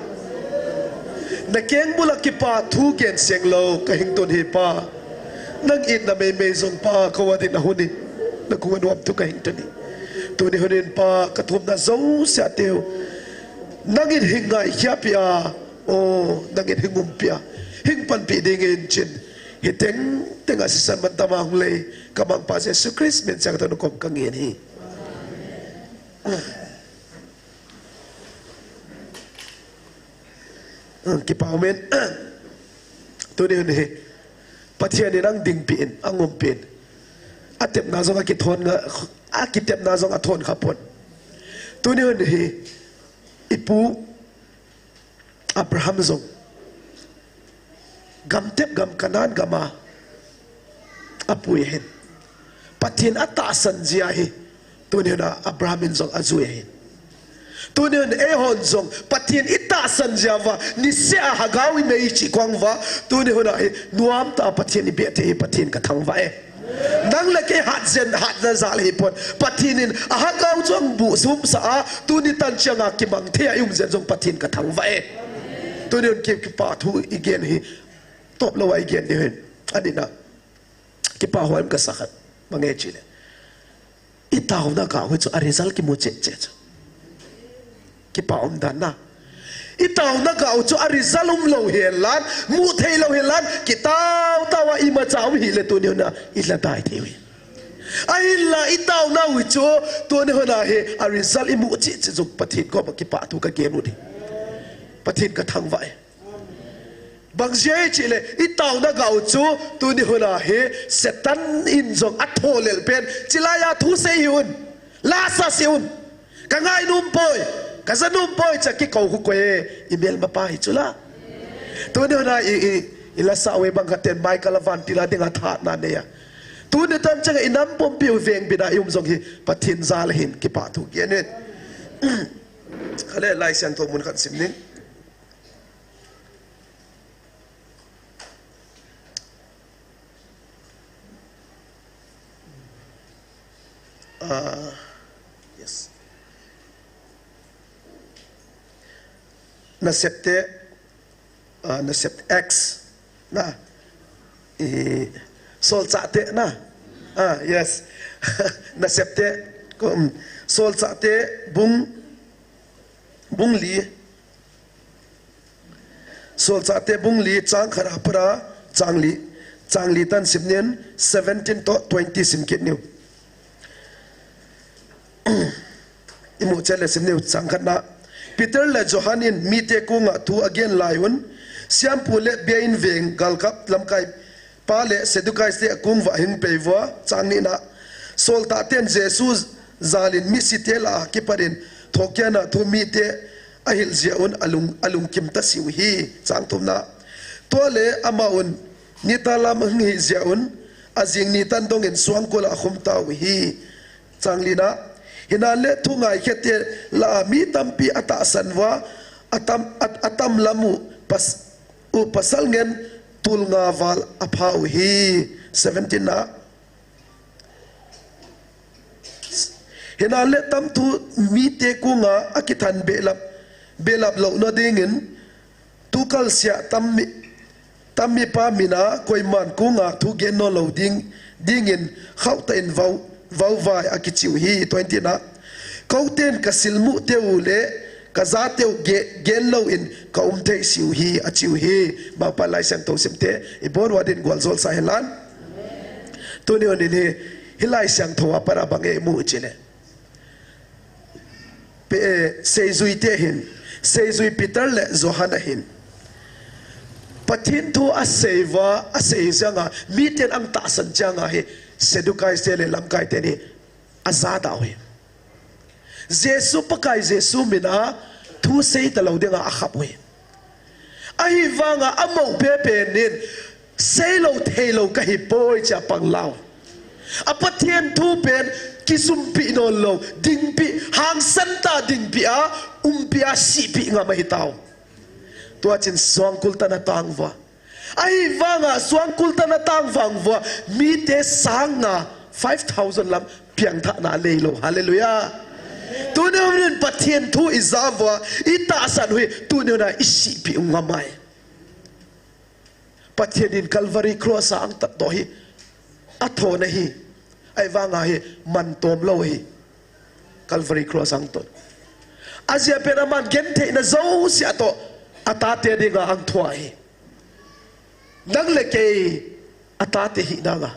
Na keng bula kipa thu gen seng lo ka hing tun hi Pa. Nang itna meimei zong Pa, ka vadin a hun hi. Na kong anuam tu ka hing tun hi. Tuni hun in Pa, ka thumna zo sia teu. Nang in hing ngai khia pia, o, nang in hing um pia. Hing pan pi ding in chin. Hi teng teng a sisan man tama hung lei. Ka mang Pa Jesu Christ min siang tanu kom ka ngin hi. Kipa umin. Tuni hun hi. Pathian in ang ding piin, ang um piin. A tepna zong a kithon nga, a kitepna zong a thon kha pon. Tuni hun hi. Ipu Abraham zong. Gam tep gam Kanan gama. A pui hin. Pathian a tahsan zia hi. Tuni hun a Abraham in zong a zui hin. Tuni hun ei hon zong Pathian i tahsan zia va. Ni se a hagau i mei chi kuang va. Tuni hun a hi. Nuam ta Pathian i bete hi Pathian ka thang va e. Nang le kei hat zen, hat zen zal hi pon. Pathian in a hagau zong bu sum sa a. Tuni tan chiang a kimang thei a i um zen zong Pathian ka thang va e. Tuni hun ki, kipa thu i gen hi. Top lo a i gen ni hin. Ani na. Kipa huaim ka sakhat. Mange chi le. I tauna ka hui chu a result ki mu che che chu. Kipa um dan na. I tauna ka u chu a result um lo hi lan, mu thei lo hi lan, ki tau tau a i ma cha um hi le tuni hun a, i la dai thei hui. A hin la i tauna u chu, tuni hun a hi, a result i mu chi chi zuk Pathian ko ma kipa thu ka gen u di. Pathian ka thang va e. Bang zia i chi le, i tauna gau chu, tuni hun a hi, Satan in zong a tho lel pen, chi lai a thu sei hi un, la sa si un, ka ngai num poi, ka za num poi, cha ki kau hu koi e, i mel ma pa hi chu la. Tuni hun a i, i, i la sa we bang ka ten mai ka la van ti la ding a tha na ne ya. Tuni tan chang i nam pom piu veng bina i um zong hi, Pathian za la hin ki pa thu ki anin. Ka le lai siang tho mun khat sim ning. Ah, yes. Nasepte, ah, Nasep X, na, i, Solchahte, na, ah, yes. Nasepte, um, Solchahte, bung, bung li, Solchahte bung li chang khat a para chang li, chang li tan sim nin seventeen to twenty sim kit niu. I mu che le sim niu chang khat na. Peter le Johan in mite kunga thu a gen lai un, siampu le bia in veng galkap lamkai pa le Saddukaite a kung va hing pei vua, chang nina. Solchahten Jesu zalin misite la kiparin thokiana thu mite a hilh zia un a lung, a lungkim ta siu hi, chang thumna. Tua le amau un nita lam hing hi zia un a zing nitan dongin suangkul a khum tau hi, chang lina. Hinan le thu ngaikhete la mi tampi a tahsan vua a tam, a, a tam lam u pas, u pasal ngen tul nga val a pha u hi, seventeen na. Hinan le tam thu mite kunga a kithan belap, belap lo na dingin, tukal sia tam mi, tam mi pa mina koiman kunga thu gen no lo ding, dingin khauta in vau, vau vai a kichiu hi, twenty na. Koten ka silmu teu le ka za teu ge, gen lo in ka um thei siu hi, a chiu hi, Mangpa Lai Siangtho simte, i bon wadin gual zol sa helan. Tuni hun in hi, hi Lai Siangtho a para bang e mu chi le. Pe, eh, seizui te hin, seizui Peter le Johan a hin. Pathian thu a sei va, a sei zianga, miten ang tahsan zianga hi, Saddukaite le lamkaite ni a za dau hi. Jesu Pakai Jesu mina thu sei ta lo dinga a khap u hi. Ahivanga amau pepen nin sei lo thei lo ka hi poi chia pang lau. A Pathian thu pen kisumpi non lo, dingpi, hangsan ta dingpi a, umpi a, sipi ngam ahi tau. Tua chin suangkul ta na tang va. Ahivanga suangkul ta na tang vang vua, mite sang nga five thousand lam piang tha na lei lo. Hallelujah. Tuni hun in Pathen thu i ja uva, i tahsan u hi, tuni hun a i sihpeh u ngam ahi. Pathen in Calvary Cross a ang tat toh hi, a thona hi, ahivang a hi, man tom lou hi. Calvary Cross ang tat. Ajeh pen aman gentheina jouse a toh, a tate dinga ang thua hi. Nang le kei a tate hi nanga.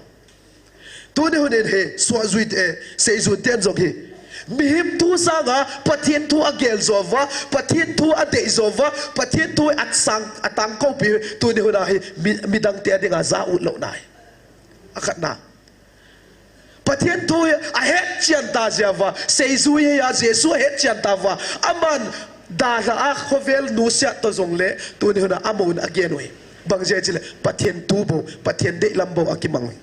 Tuni hun in hi, suhjuite, seijui ten jong hi. Mihem thu sanga, Pathen thu a gel jo uva, Pathen thu a dei jo uva, Pathen thu a sang, a tangkoupi, tuni hun a hi, mi, midang te dinga ja u lou nai. A khatna. Pathen thu hi a hetchen ta jeh uva, seijui hi a Jesu a hetchen ta uva, aman dalha a khovel nusia toh jongle, tuni hun a amahon a gen u hi. Bang jeh chule, Pathen thu bou, Pathen deilam bou a kimang u hi.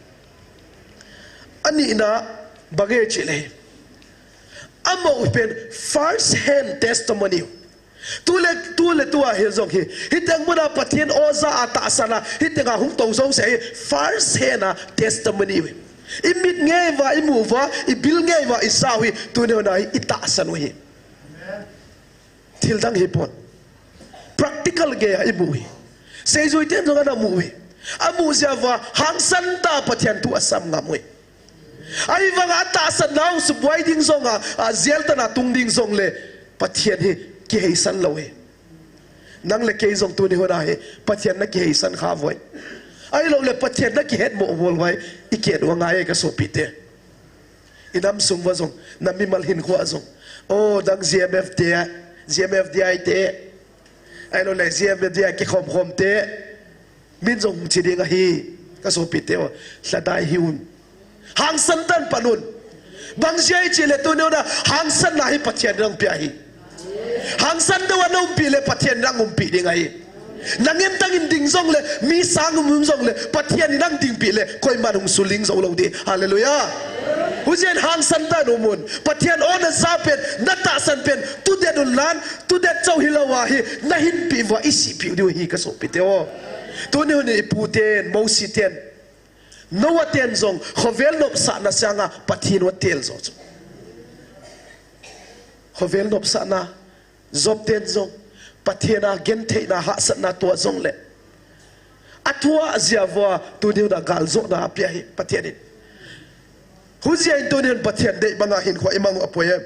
Anina, bang jeh chule, amahon pen first hand testimony u. Tule, tule tua hi jong hi. Hiteng muna Pathen o ja a tahsan a, hiteng a hung tou jouse hi first hand a testimony u hi. I mit ngei uva, i mu uva, i bil ngei uva, i ja u hi, tuni hun a hi, i tahsan u hi. Thil dang hi pon. Practical gei a i mu u hi. Seijui ten jong ana mu u hi. A mu jeh uva, hangsan ta Pathen thu a sam ngam u hi. Ahivang a tahsan nau subuai ding jong a, a jail tan a tung ding jongle, Pathen hi kiheisan lou hi. Nang le kei jong tuni hun a hi, Pathen na kiheisan kha uve. Ahilou le Pathen na kihetmo bol uve, i kihei u angai e ka sopite. I nam sung uva jong, na mimal hinkhoa jong. O, dang G M F te, G M F D I te. Ahilou le G M F D I kikhom khom te. Min jong hung chi ding ahi, ka sopite o, lhadai hih un. Hangsan tan pan un. Bang jeh chule tuni hun a hangsanna hi Pathen in nang pe ahi. Hangsan deuh a na umpi le Pathen in nang umpi ding ahi. Nang entang in ding jongle, mi sang um um jongle, Pathen in nang dingpi le, koiman hung suling jou lou ding. Hallelujah. Hijeh in hangsan tan um un. Pathen o na ja pen, na tahsan pen, tudet un lang, tudet chauh hilou a hi, na hinpi uva i sihpeh diu ahi ka sopite o. Tuni hun in i pu ten, Mosi ten, Noah ten jong, khovel nopsahna sanga Pathen u a tel jo chu. Khovel nopsahna, Job ten jong, Pathen a gentheina hahsatna toh jongle. A thua jeh uva, tuni hun a galjona a pe ahi, Pathen in. Hijeh in tuni hun Pathen dei banga hinkho i mang u a poi e,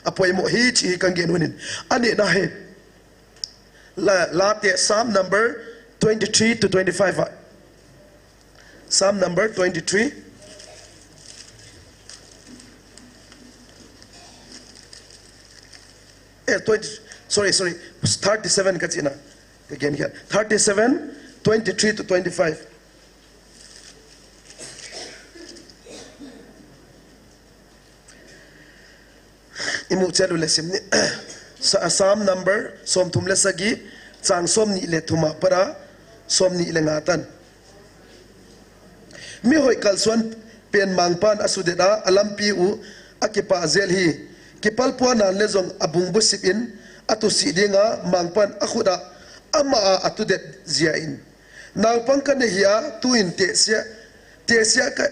a poimo hi chih hi ka gen u ahi. Anina hi. La, Late Psalm number twenty-three to twenty-five. Psalm number twenty-three. Eh, twenty, sorry, sorry, thirty-seven ka chihna. Again here. Thirty-seven, twenty-three to twenty-five. I mu chet u le sim ni. Sa-, Psalm number, somthum le sagi, chang somni le thum a pat a, somni le nga tan. Mihoi kalsuan pen mangpan a sudet a, a lampi u a kipah jel hi. Kipalpua nan le jong a bungbu sip in a tusi dinga mangpan a khut a ama a a tudet jia in. Naupang ka nei hi a, tuin tehsia, tehsia ka,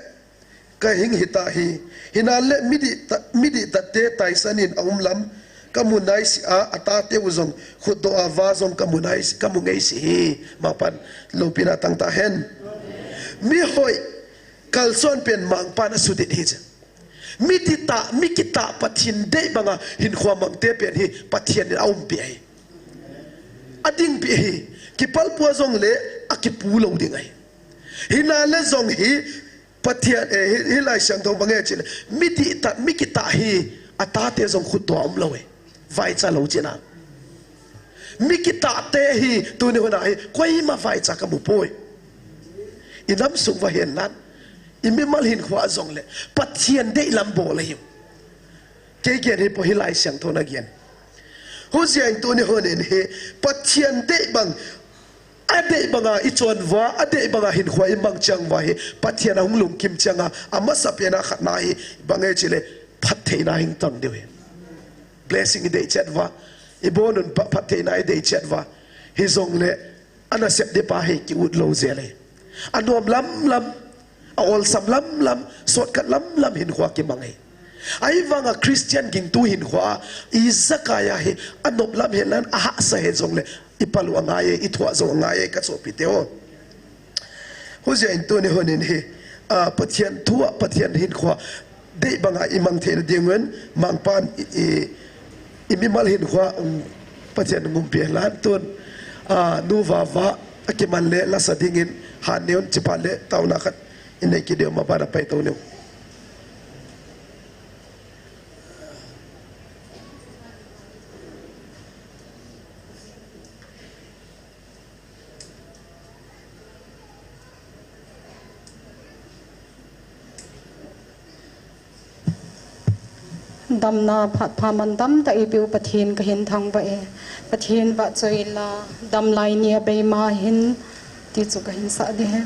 ka hing hita hi. Hinan le midih ta-, midih tatte taisan in a um lam ka mu nai si a, a tate u jong khutdoh a va jong ka mu nai si, ka mu ngei si hi. Mangpan loupina tang ta hen. Mihoi kalsuan pen mangpan a sudet hi chu. Mi titah, mi kitah Pathen dei banga hinkho mang te pen hi Pathen in a umpi ahi. A dingpi ahi. Kipalpua jongle a kipu lou ding ahi. Hinan le jong hi Pathen, eh, hi, hi Laisiangthou bang e chile. Mi titah, mi kitah hi a tate jong khutdoh a um lou ahi. Vaicha lou china. Mi kitah te hi tuni hun a hi koima vaicha ka mu poi. I nam sung uva hen lang. I mimal hinkho a jongle Pathen dei lam bol ahi. Kei gen hi po hi Laisiangthou na gen. Hijeh in tuni hun in hi Pathen dei bang, a dei banga i chon uva, a dei banga hinkho i mang chang uva hi Pathen a hung lungkim chang a, a masapen a khatna hi bang e chile phattheina hung tang diu ahi. Blessing i dei chet uva, i bon un pa-, phattheina i dei chet uva. Hijongle, a nasep ding pa hi ki ut lou jel e. A nom lam lam, a olsam lam lam, shortcut lam lam hinkho kimang e. Ahivanga Christian gingtu hinkhoa ijakai a hi anop lam hihen lang ahahsa hijongle, ipal u angai e, ithoh jong angai e, kachopi teho. Hijeh in tuni hun in hi, ah, Pathen thu a, Pathen hinkhoa dei banga imang theina dingin, mangpan i, i, imimal hinkhoa, um, Pathen umpi hen lang tun, ah, Nu Vava, akiman le lasa dingin, han neun chipa le taona khat inei kit diu, maban a pai tou neu. Damna phat pha man tamtah eipeu Pathen kahin thangvah e. Pathen vahchoi la, damlai ni a bei ma hin ti chu kahin sah ding ahi.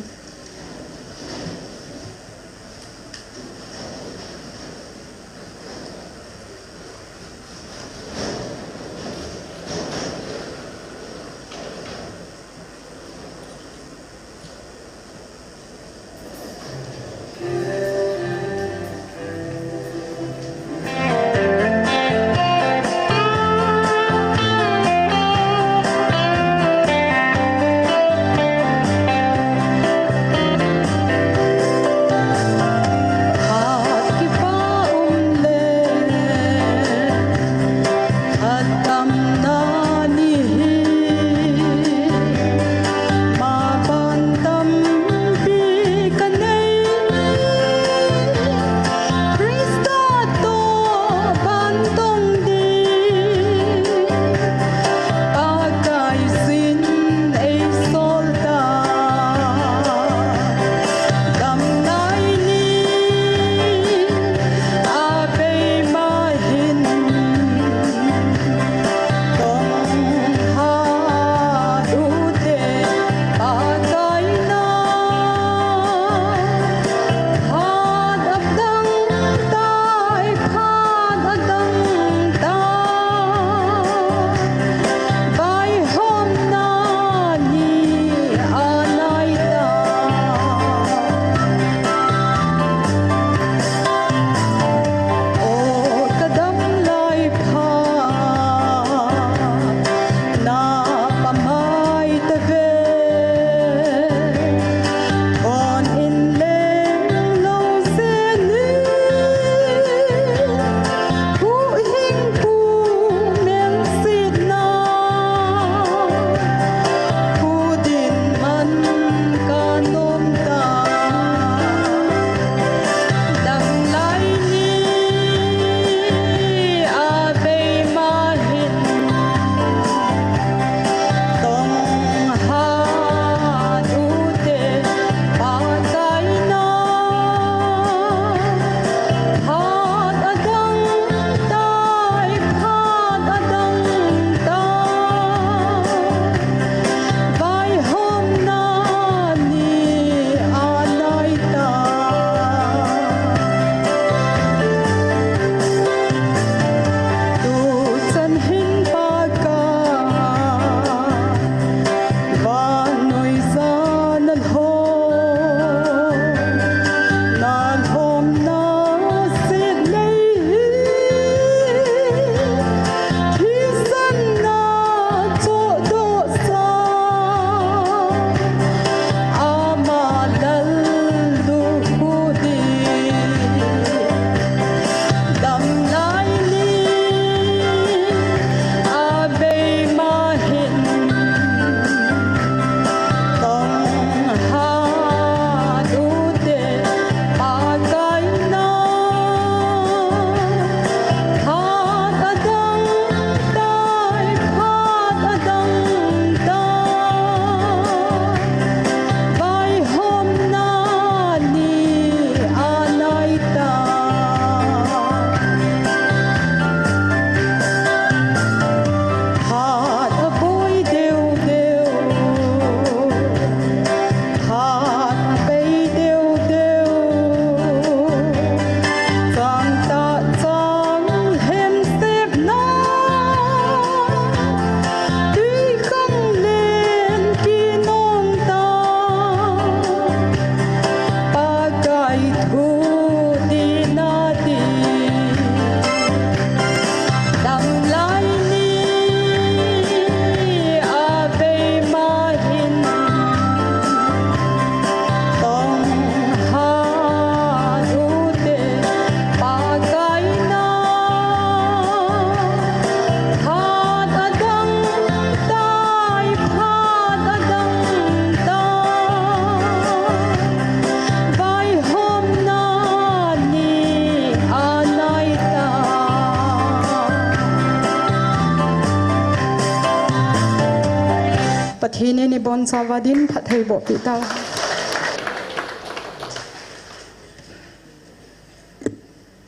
Thinin ibonchauva din phatthei boh peh tau.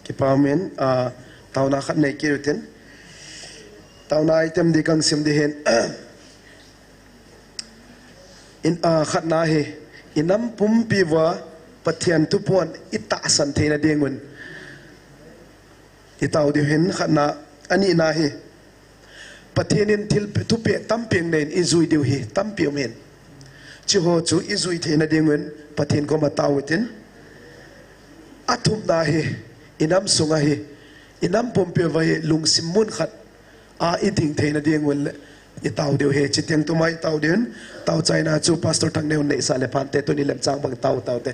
Kipa umin, ah, taona khat nei kit utin. Taona item ding kasim ding ahin. In, ah, khatna hi, inam pumpi uva Pathen thuphon itahsan theina dingun. Itao diu ahin khatna, anina hi. Pathen in thil pe, thupeh tampi aneiyin ijui diu hi tampi um ahin. Hicheho chu ijui theina dingun Pathen koma tao utin. Athumna hi, inam sunga hi, inam pumpi uva hi lungsim mun khat a iding theina dingun le itao diu ahi. Hiche teng tuma itao diu ahin, taochaina chu Pastor Thangneo neisah le phante, tuni lemchang bang tao, taote.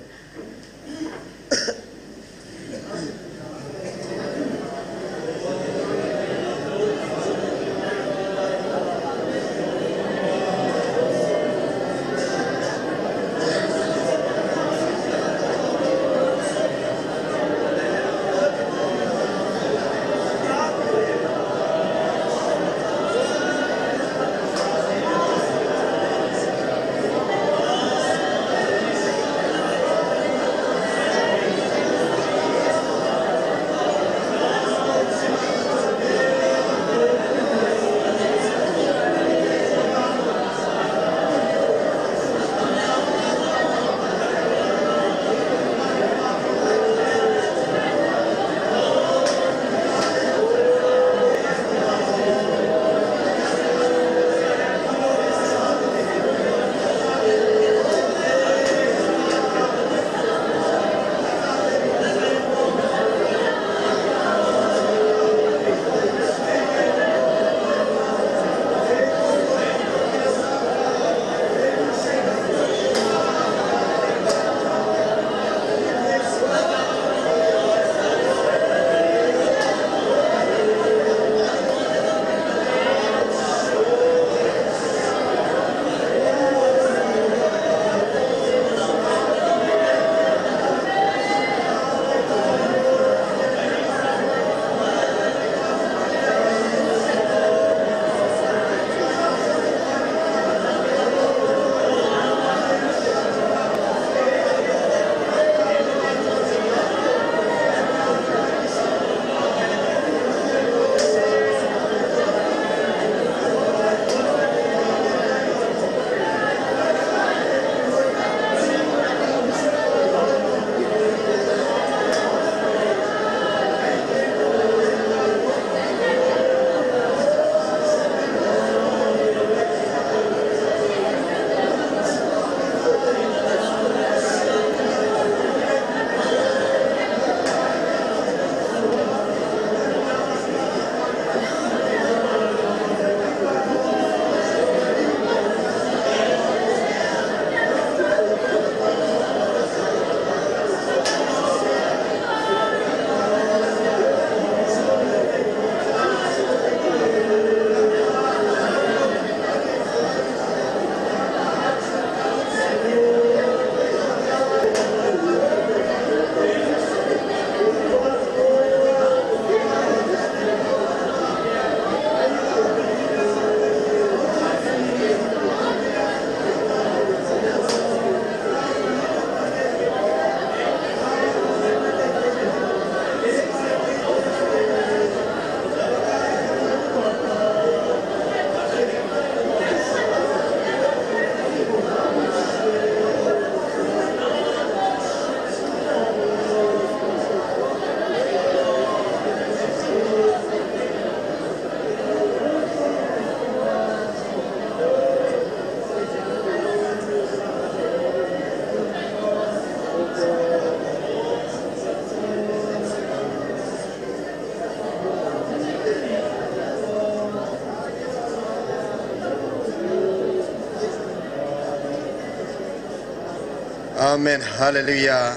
Amen. Hallelujah.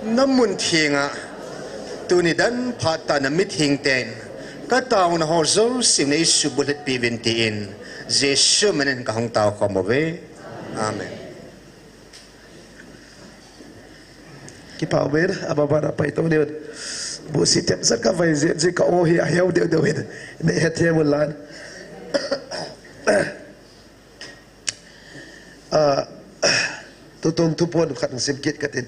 Namun thenga, tuni dan phat tah a namitheng ten, kataona ho jouse neisubulhit peh uvin tin, Jesu minin kahung tao khom uve. Amen. Kipa umin, abana pai tong niun. Busi tem sat kavai jeh jeh ka o hi aheo deu deu hin. Nei hethem un lan. Ah, tutung thuphon khat sim kit katin.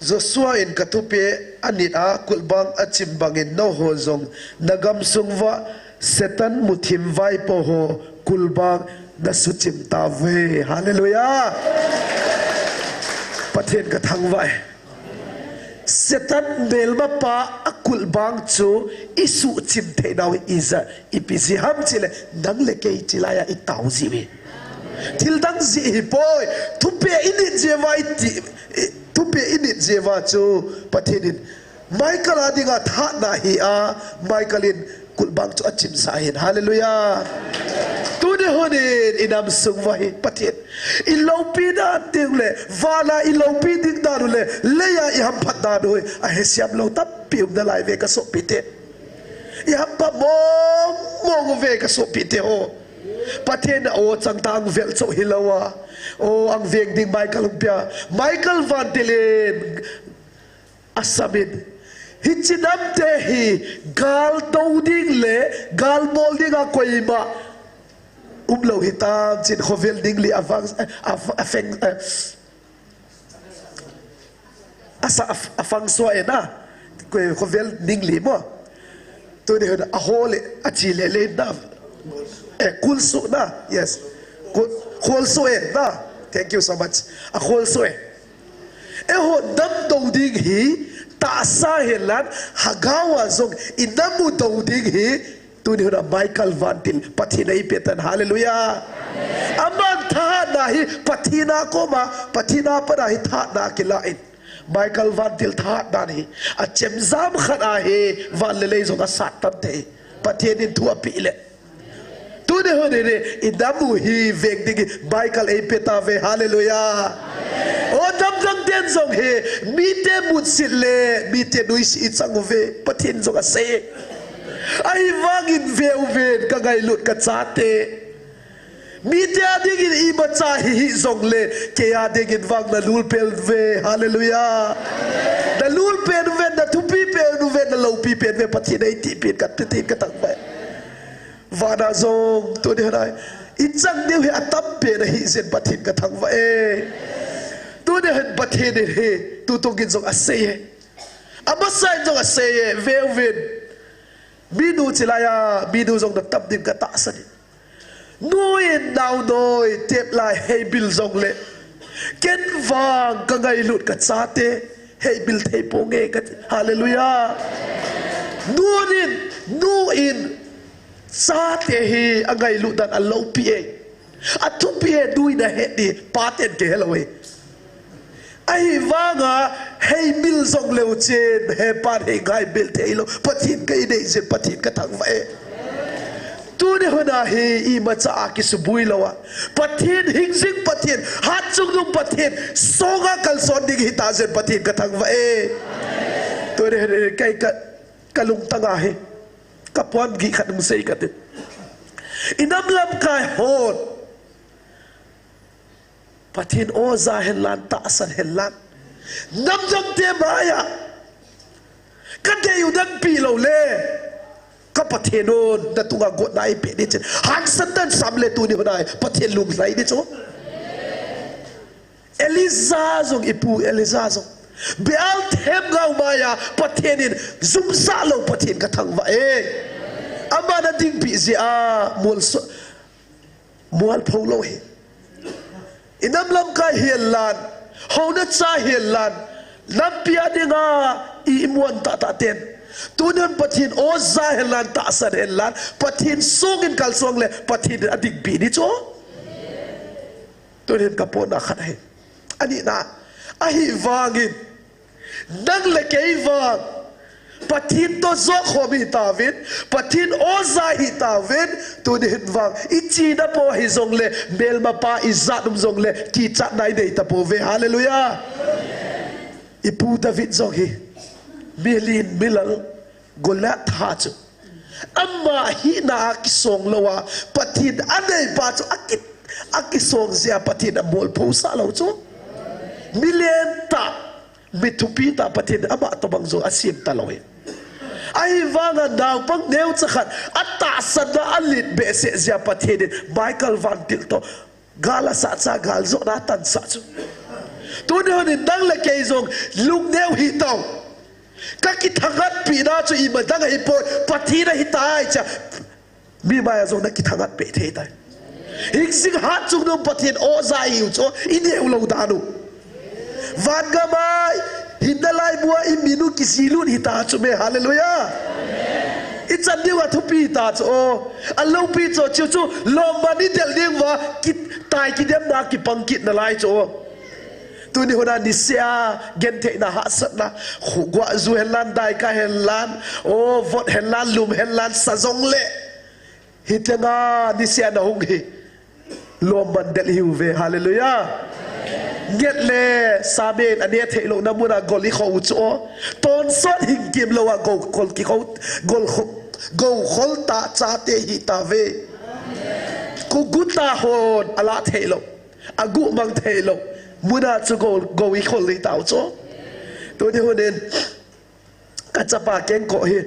Joshua in ka thupi anit a kulbang a chim bangin nangho jong na gamsung uva Satan muthim vaipo ho kulbang na suchim tauve. Hallelujah. Pathen ka thangvah e. Satan melmapa a kulbang chu i suchim thei nau hi ija, ipi jeh ham chule nang le kei chilai a i tao jiu hi. Thil dang jeh hi poi, thupi i nit jeh uva i ti, i, thupi i nit jeh uva chu Pathen in Michael a dinga thahatna hi a, Michael in kulbang chu a chimsah ahin. Hallelujah. Tuni hun in i nam sung uva hi Pathen i loupi dan ding le, vana i loupi ding dan u le, leiya i hamphat dan u hi, a hesiam lou tampi um nalai uve ka sopite. I hamphat mong mong uve ka sopite ho. Pathen a o chang ta ang vel chou hilou a. O ang veng ding Michael hung pia. Michael vantil in a samin, hiche namte hi gal do ding le gal bol dinga koima umlou hitam chin khovel ning li avang, a, a, a feng, a, asa, a, a fang sua e na. Koi khovel ning li mo. Tuni hun a hol e, a chi le le na. Eh, kul su na. Yes. Kul, kul su e na. Thank you so much. A kul su e. Eiho nam do ding hi tahsa henlang, lhagao a jong i nam u do ding hi, tuni hun a Michael vantil Pathen a eipeh tan. Hallelujah. Aman thahatna hi Pathen a koma, Pathen a pat a hi thahatna kilah in. Michael vantil thahat dan hi a chemjam khat ahi, van le lei jong a sat tan te. Pathen in thu apeh le. Tuni hun in i nam u hi veng ding hi Michael eipeh tauve. Hallelujah. O, damdang ten jong hi mite mutsit le mite nuisat i chang uve, Pathen jong asei. Ahivangin ve uvin ka ngailut ka chate. Mite a dingin imacha hi hih jongle, kei a dingin vang na lul pen uve. Hallelujah. Na lul pen uve, na thupi pen uve, na loupi pen uve, Pathen a eiti pen ka, Pathen ka thangvah e. Vana jong, tuni hun a, i chang diu hi atam pen ahi jeh in Pathen ka thangvah e. Tuni hun Pathen in hi, tutung in jong asei e. Amasa in jong asei e, ve uvin. Minu chilai a, minu jong na tam ding ka tahsan e. Nu in naonoi tep lai heibil jongle, ken vang ka ngailut ka chate heibil thei ponge ka ti. Hallelujah. Nu in, nu in chate hi angailut dan aloupi e. Athupi e, nu in ahet ding, pa ten kihe lou e. Ahivanga heibil jongleu chun, he pan hei ngaibil thei lou. Pathen ka inei jeh in Pathen ka thangvah e. Tuni hun a hi imacha a kisuboi lou a, Pathen hingjing Pathen, hatchungnung Pathen, songa kalson ding hita jeh in Pathen ka thangvah e. Tuni hun a kei ka, ka lungtang a hi ka pon gih khat hung sei kate. I nam lamkai hon Pathen o ja henlang, tahsan henlang, namdangte maiya ka dei u dangpi lou le, ka Pathen un na tunga gotna eipeh ding chun hangsan dan sam le tuni hun a Pathen lunglhai ding chu. Elijah jong, ipu Elijah jong Baal themgao maiya Pathen in jumsah lou Pathen ka thangvah e. Aman adingpi jeh a mual so, mual pho lou hi. I nam lamkai henlang, houna cha henlang, nampi a dinga i, i muan tahtah ten, tuni hun Pathen o ja henlang, tahsan henlang, Pathen songin kalsong le Pathen in adingpi ding chu. Tuni hin ka pona khat ahi. Anina, ahivangin nang le kei vang Pathen toh jokhom hitauvin, Pathen o ja hitauvin, tuni hin vang i china po hijongle, melmapa ijat um jongle, kichatna inei tapouve. Hallelujah. Ipu David jong hi, milen milal Goliath tha chu ama hina a kisong lou a, Pathen aneipa chu aki, akisong jeh a Pathen in amolphosah lou chu. Milen tah, mi thupi tah Pathen in ama tobang jong asem talou hi. Ahivanga naopang neocha khat atahsan a alet behseh jeh a Pathen in Michael vantil toh gal asah cha gal jona atansah chu. Tuni hun in nang le kei jong lungneo hitao. Ka kithangatpina chu ima dang ahipoi, Pathen ahitai tia. Mi maiya jong na kithangatpeh thei tai. Hingjing hat chungnung Pathen aw ja ihiu chu, ineo lou dan u. Van gam a, hinna laibu a imin u kijil u hita chu me, hallelujah. Ichan diu a thupi ta chu, aw. Aloupi chu, chu chu, lomman idel diu va, kitai kidemna kipang kit nalai chu, aw. Tuni hun a nisea, gentheina hahsatna, khu-, guah ju henlang, daika henlang, aw, vot henlang, lum henlang, sa jongle. Hiteng a nisea nahung hi. Lomman del ihiuve, hallelujah. Nget le, samin, ane theilou na mun a gol ikho u chu, aw. Tonsot hing kimlou a gou khol kikho, gol kho, gou khol ta chate hitauve. Kuguta hon, ala theilou. Aguh mang theilou. Mun a chu gou, gou ikhol le tao chu. Tuni hun in, ka chapa kengkoh hi,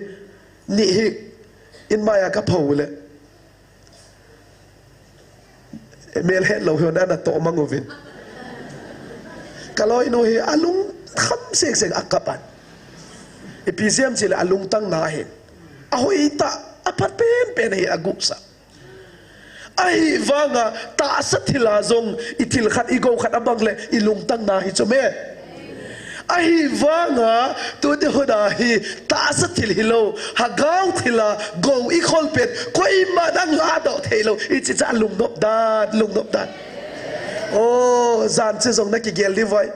ni hi, in maiya ka pho le. Mel hetlou hi ana toh mang uvin. Ka loinu hi alungkham seng seng akap an. Ipi jeh ham chule alungtang na hin. Ahoi ta, aphat pen pen hi aguh sa. Ahivanga tahsa thil a jong i thil khat i gou khat abang le i lungtang na hi chu me. Ahivanga tuni hun a hi tahsa thil hilou, hagau thil a gou ikhol pen, koima nang ladoh theilou, ichi cha lungnop dan, lungnop dan. Aw, jan che jong na kigel diu vai.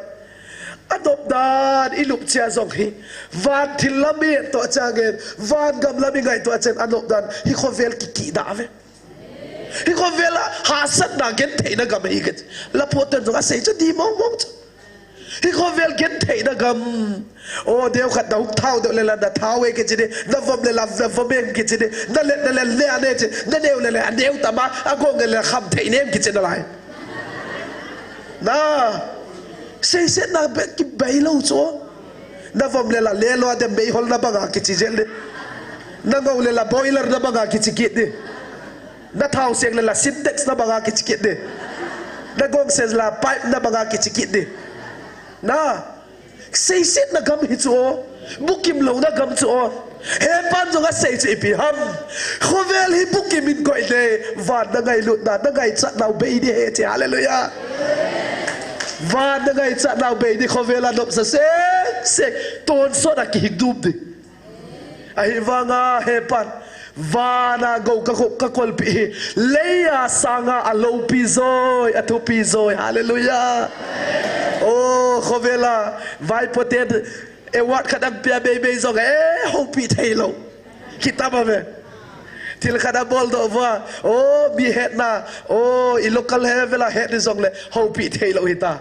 Anop dan, ilup chia jong hi. Van thil lam i et toh changin, van gam lam i ngai toh changin, anop dan, hi khovel kiki da ve. Hi khovel a, hahsatna gentheina gam hi kati. Lapuaten jong asei chu di mong mong chu. Hi khovel gentheina gam. Aw, deu khat na hung thau deu le la na thau e kichi di, na vom le la na vom e kichi di, na let le la le ane chi, na neu le la aneu tama, agong le la kham thei nem kichi nalai. Na, seisetna be, kibeilou chu. Na vom le la le lou a dem beihol na banga kichi jel di. Na ngou le la boiler na banga kichi kit di. Na thau seng le la Sintex na banga kichi kit di. Na gong seng la pipe na banga kichi kit di. Na, seisetna gam hi chu, bukim louna gam chu. Hepan jong asei chu ipi ham. Khovel hi bukim in koi le, van na ngailutna, na ngaichatnau bei di hi chi, hallelujah. Van na ngaichatnau bei di, khovel a nopsa sek sek, tonsot a kihing dum di. Ahivanga hepan, van a gou ka kho, ka kolpi hi, lei a sanga aloupi joi, athupi joi, hallelujah. Aw, khovel a, vaipoten, award khat ang pia bei bei jong, eh, houpi theilou. Kitam a ve. Thil khat abol doh uva, aw, mi hetna, aw, i local level a het di jongle, houpi theilou hita.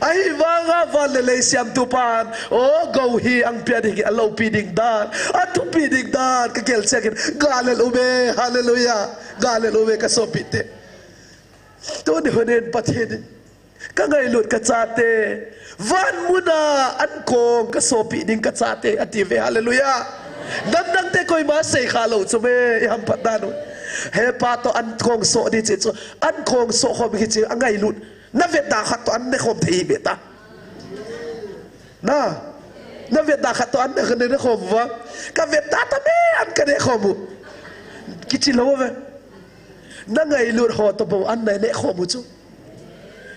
Ahivanga van le lei siamtu pan, aw, gou hi ang pia ding, aloupi ding dan, athupi ding dan, ka gel chek in, galel uve, hallelujah, galel uve ka sopite. Tuni hun in Pathen in, ka ngailut ka chate, van mun a ankong ka sopi ding ka chate, ati ve, hallelujah. Dang dang te koima sei kha lou chu me, i hamphat dan u. Hepa toh ankong so di chi chu, ankong so khom hi chi, angailut. Na vetda khat toh an ne khom thei hi beta. Na, na vetda khat toh an ne khom uva. Ka vetda ta me an ka ne khom u. Kichi lou ve. Na ngailut ho toh bou an na ne khom u chu.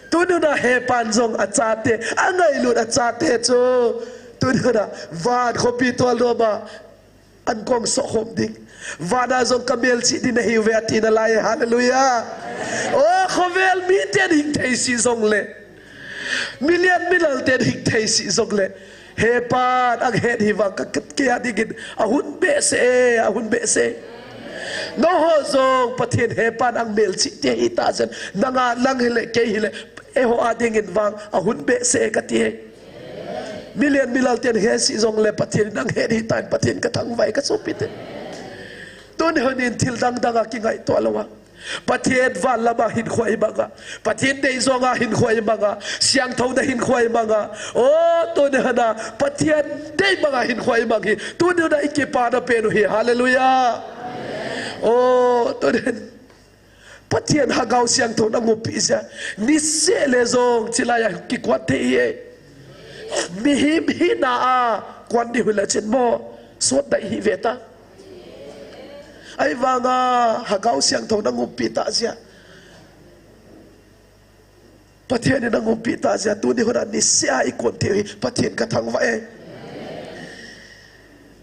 Tuni hun a hepan jong achate, angailut achate chu. Tuni hun a van khopi tol dom a. Ankong so khom ding. Van a jong ka melchih ding nahiuve ati nalai, hallelujah. Aw, khovel miten hing thei si jongle. Milian milal ten hing thei si jongle. Hepan ang het hi vang ka, ka, kei a dingin ahun behseh e, ahun behseh. Nangho jong Pathen hepan ang melchih te hita jeh in. Nanga nang hile, kei hile. Eiho a dingin vang ahun behseh e kati e. Milian milal ten hesi jongle Pathen in ang het hitan Pathen ka thangvah e ka sopite. Tuni hun in thil dang dang a kingaito lou a. Pathen van lama hinkho imang a, Pathen deijonga hinkho imang a, siangthouna hinkho imang a. O, tuni hina Pathen dei banga hinkho imang hi tuni hina ikipana pen u hi. Hallelujah. O, tuni hin Pathen Lhagao Siangthou nangumpi jeh a, niseh le jong chilai a kikon thei hi. Mihem hina a kon ding hile chin mo, sot dai hi ve ta. Ahivanga Lhagao Siangthou nangumpi tah jeh a, Pathen in nangumpi tah jeh a, tuni hina niseh a ikon thei hi Pathen kathangvah e.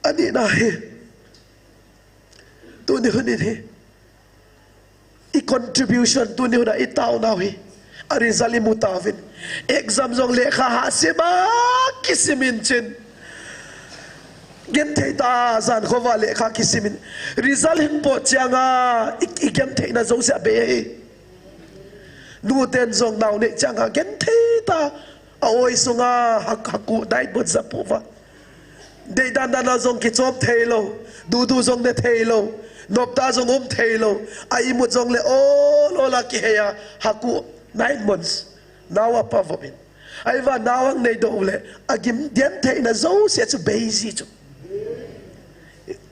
Anina hi, tuni hina hi, i contribution, tuni hina itaonau hi a result imu tauvin. Exam jong lekha hahsima kisimin chin, genthei tah a jan khovah lekha kisimin, result hung pot changa i, igentheina jouse abei hi. Nuten jong nao nei changa genthei tah a, a-oi sunga ha, haku dai bot japuva, deidan dan a jong kichom theilou, dudu jong ne theilou, noptah jong um theilou, a imut jongle ol ol a kihei a, haku nine months nao apa vop in. Ahivang nao anei doh le, agentheina jouse chu bei ji chu.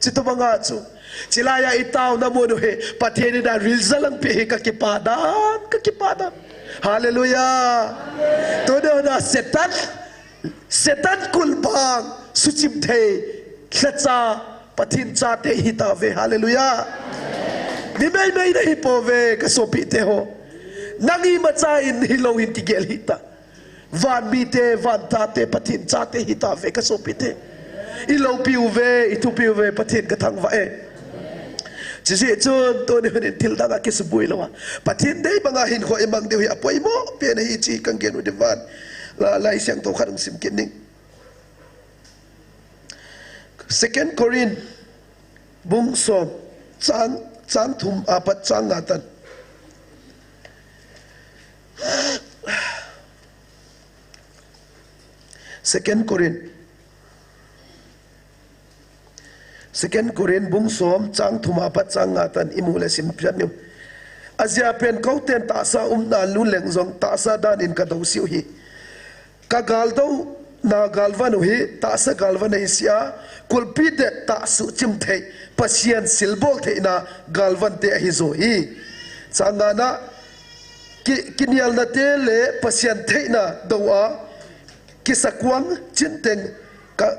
Chutobanga chu, chilai a itaona mun u hi Pathen in a result anapeh hi kakipah dan, kakipah dan. Hallelujah. Tuni hina Satan, Satan kulbang suchim thei lhacha Pathen chate ihitauve. Hallelujah. Mi meimei nahipouve kasopite ho. Nang imacha in hilou hin kigel hih ta. Van mite, van tate, Pathen chate ihitauve kasopite. Iloupi uve, ithupi uve, Pathen kathangvah e. Chujeh chun tuni hina thil dang a kisuboi lou a, Pathen dei banga hinkho imang diu hi apoimo pen ahi ti kahin gen u diu van. La, Laisiangthou khat hung sim kit ning. Second Corinth bung som, chang, chang thum apat chang nga tan. Second Corinth, Second Corinth bung som, chang thum apat chang nga tan imu le sim pian niu. Ajeh pen koten tahsa umna lungleng jong tahsa dan in kadousiu hi. Kagaldouna galvan u hi tahsa galvan ahi jeh a, kulpi dettah suhchim thei, Pathen silbol theina galvante ahi jo hi. Chang nga na, ki, kinialna te le Pathen theina dou a, kisakuang chinteng ka,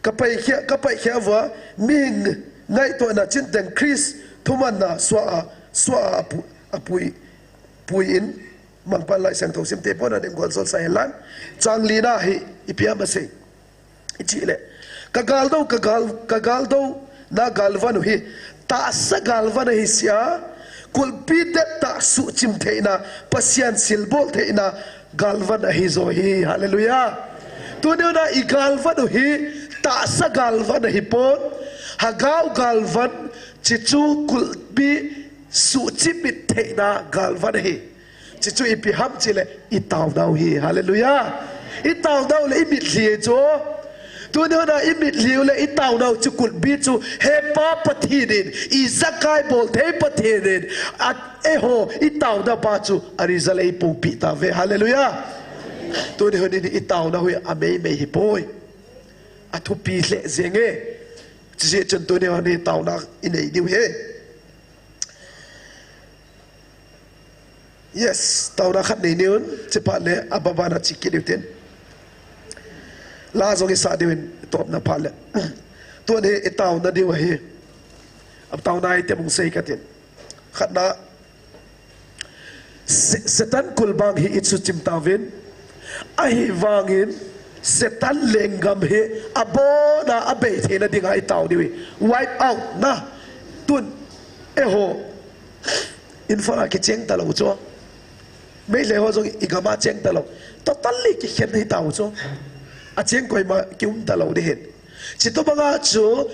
kapaikhia, kapaikhia uva, mihing ngaitohna chinteng Christa thumanna sua a, sua a apu, apui, pui in, Mangpan Laisiangthou simte pon a ning gol sol sa hen lang. Chang li na hi ipi ham asei ichi le, kagaldo, kagal, kagaldouna galvan u hi tahsa galvan ahi jeh a, kulpi dettah suhchim theina, Pathen silbol theina galvan ahi jo hi. Hallelujah. Tuni hina igalvan u hi tahsa galvan ahipon, Lhagao galvan, chuchu kulpi suhchim mit theina galvan ahi. Chuchu ipi ham chule itaonau hi. Hallelujah. Itaonau le imitlhi chu. Tuni hina imitlhi u le itaonau chu kulpi chu, hepa Pathen in, ijakai bol thei Pathen in, a, eiho itaona pa chu a result eipoupeh tauve. Hallelujah. Tuni hina itaonau hi ameimei hipoi. Athupi lheh jenge. Chujeh chun tuni hina taona inei diu hi. Yes, taona khat nei niun, chuphat le ababana chikit diu tin. La jong isah diu in topna phat le. Tuni itaona diu ahi. Ab taona ite mung sei katin. Khatna, Se-, Satan kulbang hi isuhchim tauvin. Ahivangin, Satan lenggam hi abona abei theina dinga itao diu hi. Wipe out na. Tun, eiho. Imphal a kicheng talou chu. Meitei ho jong igam a cheng talou. Totally kikhen hitau chu. Acheng koima kium talou ding ahin. Chutobanga chu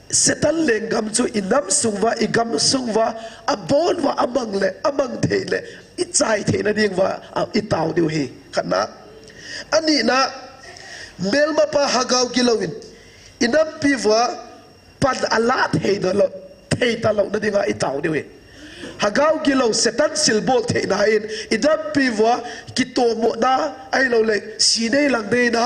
Satan lenggam chu inam sung uva, igam sung uva, abon uva, amang le, amang thei le, ichai theina ding uva, a, itao diu hi. Khatna. Anina, melmapa Lhagao gilouvin, inampi uva, pan alah theina lou, thei talou nadinga i tao diu ahi. Hagao gilou Satan silbol theina in i dampi uva kitohmohna, ahilouleh sinei langneina,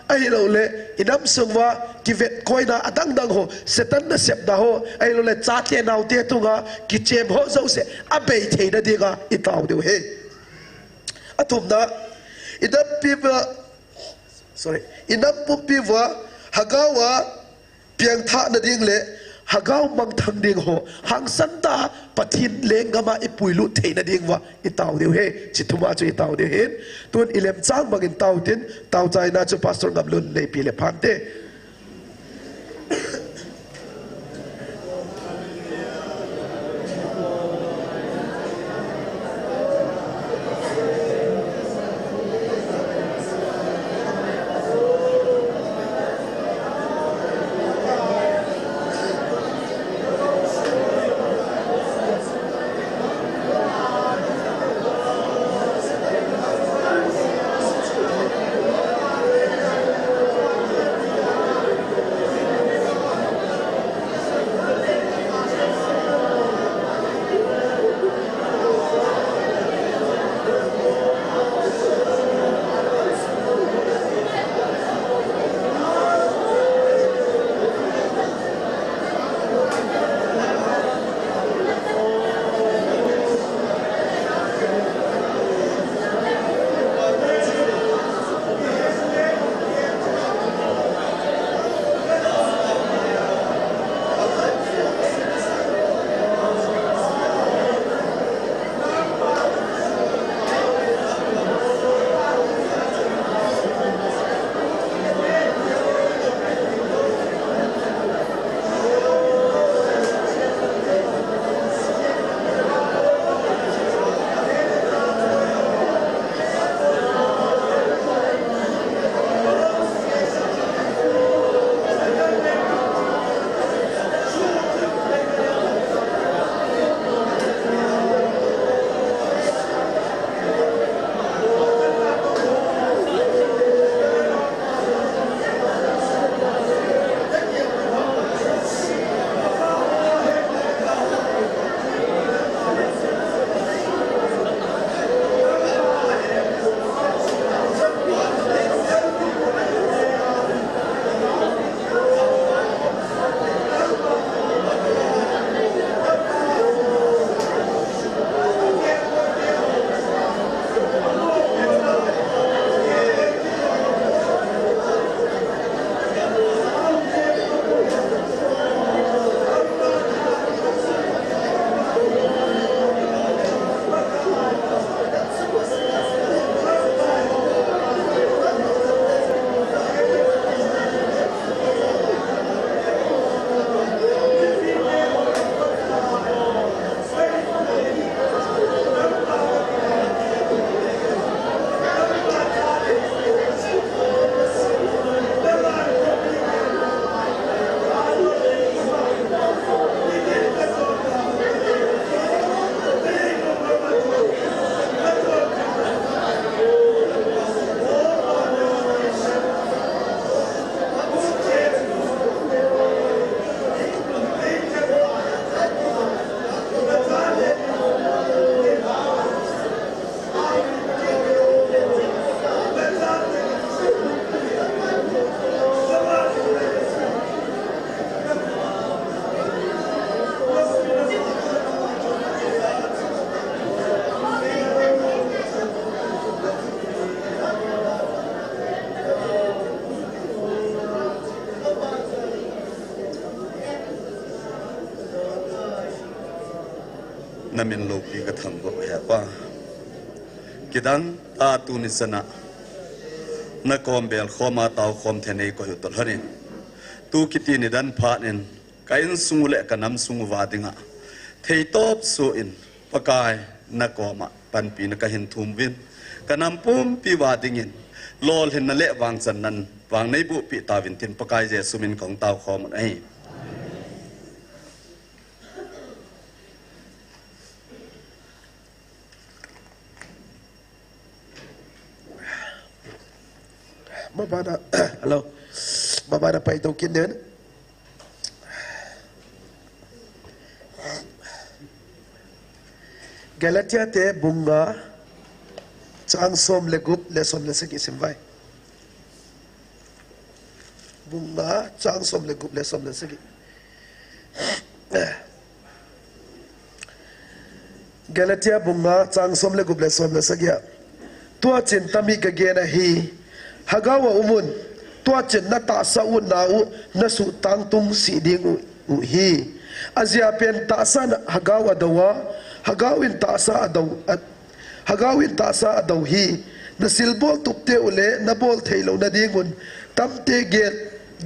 ahilouleh i namsung uva kivetkoina adangdang ho, Satan nasepna ho, ahilouleh chate naote tunga kichem ho jouse abei theina dinga i tao diu ahi. Athumna, i dampi uva, sorry, i nam pumpi uva Hagao a piangthah nading le Hagao mangthang ding ho hangsan tah a Pathen lenggam a i puilut theina ding uva i tao diu ahi. Hiche thum a chu i tao diu ahi. Tun i lemchang bangin tao tin, taochaina chu Pastor Ngamlun neipe le phante. Namin loupi kathangvah e Pa. Kidang tah tuni chana nakom belkhom a taokhom thei neikoi u toh lhonin, tu kiti nidan phat in ka insung u le ka namsung uva dinga theitop soh in Pakai nakoma panpina kahin thum uvin, ka nam pumpi uva dingin lolhinna le vangchannan vang neiboh peh tauvin tin Pakai Jesu min kahung taokhom u ahi. Mabana, hello. Mabana pai dong kin den. Galatia te bung nga chang som le gup le som le sagi sim vai. Bung nga chang som le gup le som le sagi. Galatia bung nga chang som le gup le som le sagi a. Tua chin tami ka gen ahi. Hagau a um un, tua chin na tahsa utna u na suhtang tung si ding u, uhi. Ajeh a pen tahsa in hagau a dou a, hagau in tahsa a dou, a, hagau in tahsa a dou hi. Na silbol tupte u le na bol thei lou na ding un tamte gel,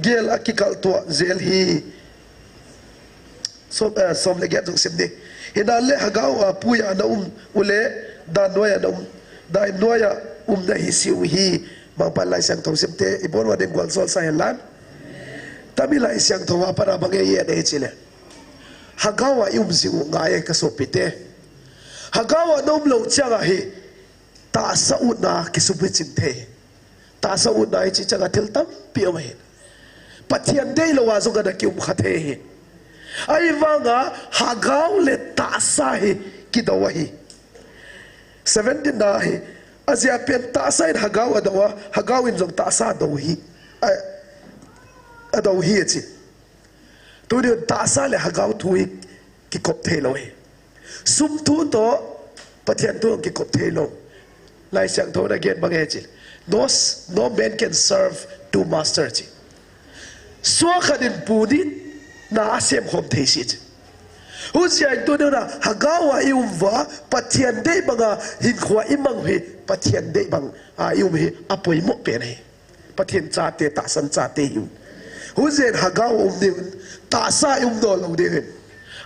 gel a kikal tua jel hi. Som, eh, som le get jong sim ni. Hinale hagau a puiya na um u le dan noia na um, dan noia um na hi si uhi. Mangpan Laisiangthou sim te, i bon uva ding gual sol sa hen lan. Tami Laisiangthou a pat a bang e i et e chile. Hagau a i um ji u ngai e ka sopite. Hagau a na um lou chang a hi tahsa utna kisupichin thei. Tahsa utna hi chi chang a thil tampi um ahi. Pathian deilou a jong ana ki um kha thei hi. Ahivang a hagau le tahsa hi kidou ahi. Seventeen na hi. Ajeh a pen tahsa in hagau a dou a, hagau in jong tahsa a dou hi. A, a dou hi a chi. Tuni un tahsa le hagau thu hi kikop thei lou hi. Sum thu toh Pathian thu kikop thei lou. Laisiangthou in a gen bang e chi. No, no man can serve two masters chi. Sua khat in pu ni na a sem khom thei si chi. Hujeh in tuni un a hagau a i um uva Pathian dei bang a hinkho i mang hi Pathian dei bang a i um hi a poimo pen hi. Pathian chate, tahsan chate hi un. Hujeh in hagau um ding un, tahsa i um doh lou ding un.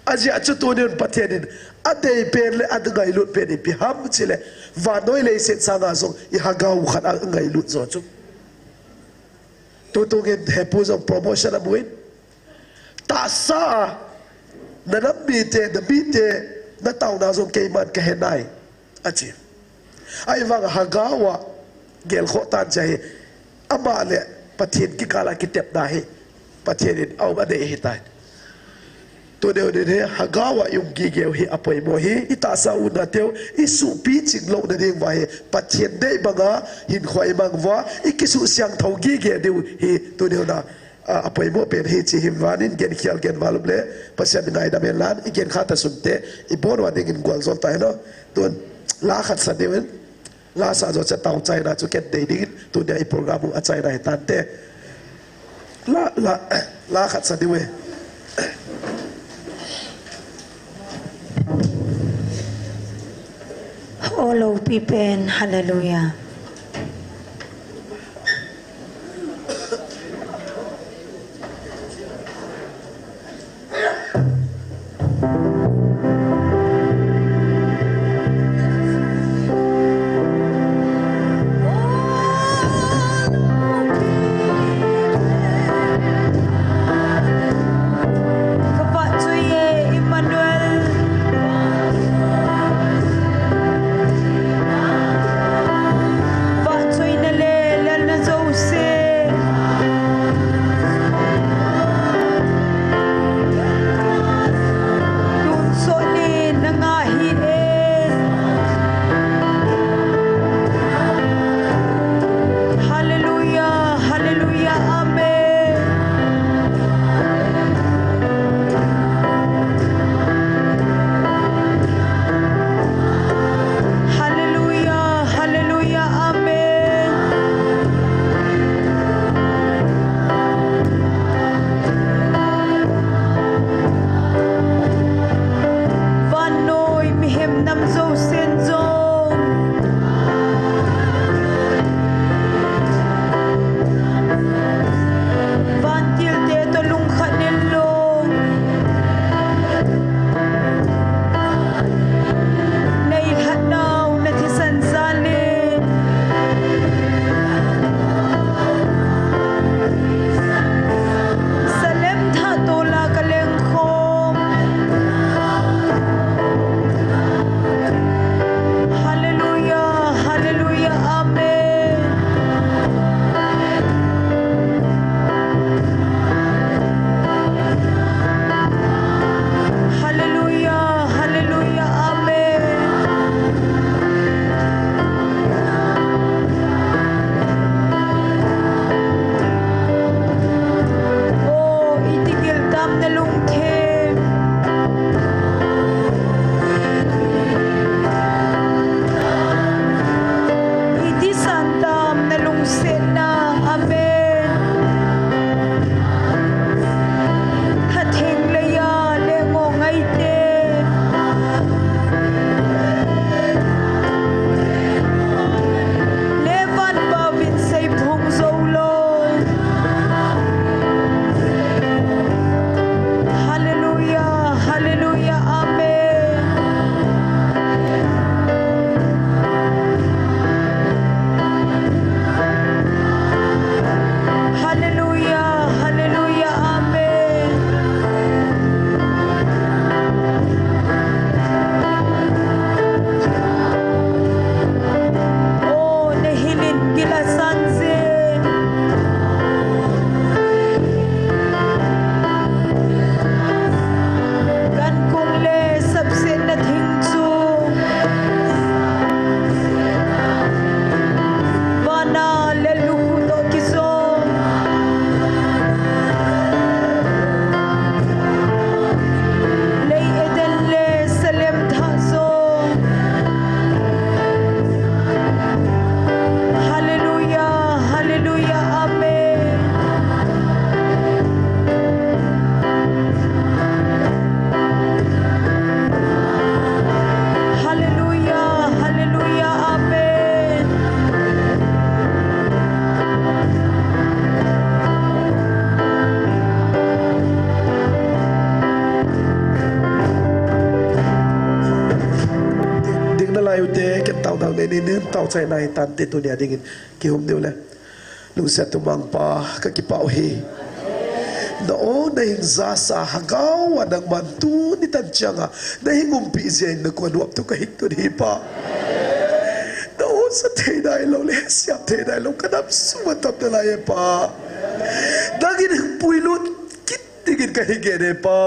Ajeh chu tuni un Pathian in a dei pen le a ngailut pen ipi ham chile, vannoi leiset sanga jong i hagau khat a ngailut jo chu. Tutung in hepu jong promotion a mu in. Tahsa a, na nam mite, na mite, na taona jong keiman ka he nai, a chi. Ahivang hagau a gelkhoh tan cha hi, ama le Pathian kikal a kitepna hi, Pathian in a um a dei ahi tai. Tuni un hi hagau a i um gige u hi a poimo hi, i tahsa utna teu i suhpi ching lou na ding uva hi, Pathian dei bang a hinkho i mang uva i kisuh siangthou gige diu hi tuni un a a, a poimo pen hi chi hi vanin gen khial gen valum le Pathian ngaidam hen lan i gen kha ta sunte i bon uva ding in gual jol ta hen o. Tun la khat sa ding in la sa jo cha tau chai na chu ken dei ding in tun dia i program u a chai na hi tante. La, la, la khat sa ding e. O loupi pen, hallelujah. Tao chai nai tante tunia dingin kihum diu le. Lungset tumang Pa, kakipah uhi. Na o na hing jasa hagao a nangman tuni tan chianga na hing umpi jeng na kon uap tu kahing tun hi Pa. Na o sa thei nai lo le siam thei nai lo ka dam suma tam na lai e Pa. Nangin hing puilut kit dingin ka hing ngen e Pa,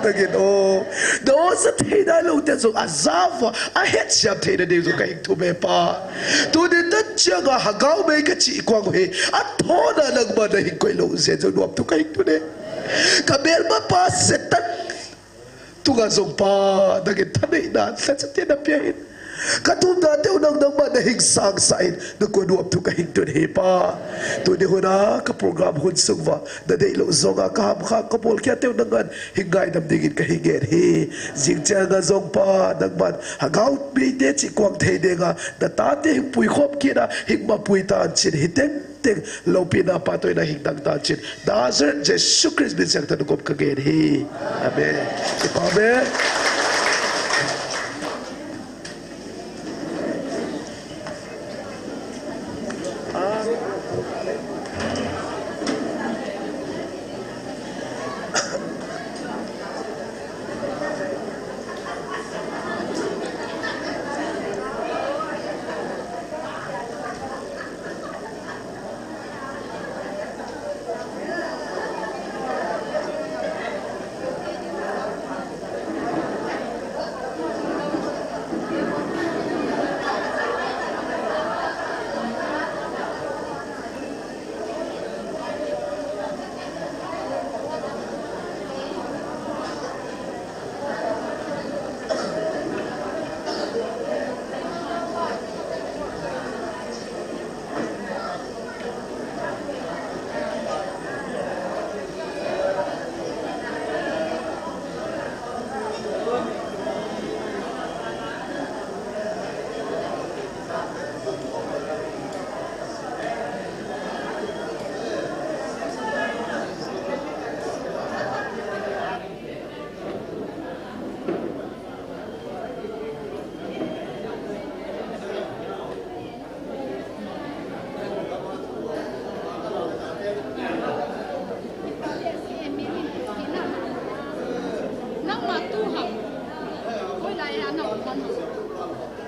nangin o. Na o sa thei nai lo te jong a java, a het siam thei na ding jong ka hing thum e Pa. Tuni tan chianga hagao mei ka chi kuang he, a thona nangman na hing koi lo jeng jong nuam tu ka hing tun e. Ka melma pa Satan tunga jong Pa, nangin thaneina, thachateina pia in. Ka thumna teu nang nangman na hing sangsah in, na kon uap tu ka hing tun hi Pa. Tuni huna, ka program hun sung uva, na deilou jonga, ka hamkha, ka bolkhia teu nangin, hing ngaidam dingin ka hing ngen hi. Jing chianga jong Pa, nangman, hagao mei te chi kuang thei dinga, na tate hing puikhom kit a, hing mapui tan chin hi teng teng, loupina patoina hing dang tan chin. Nazareth Jesu Christ min seng tah in gop ka ngen hi. Amen. Amen.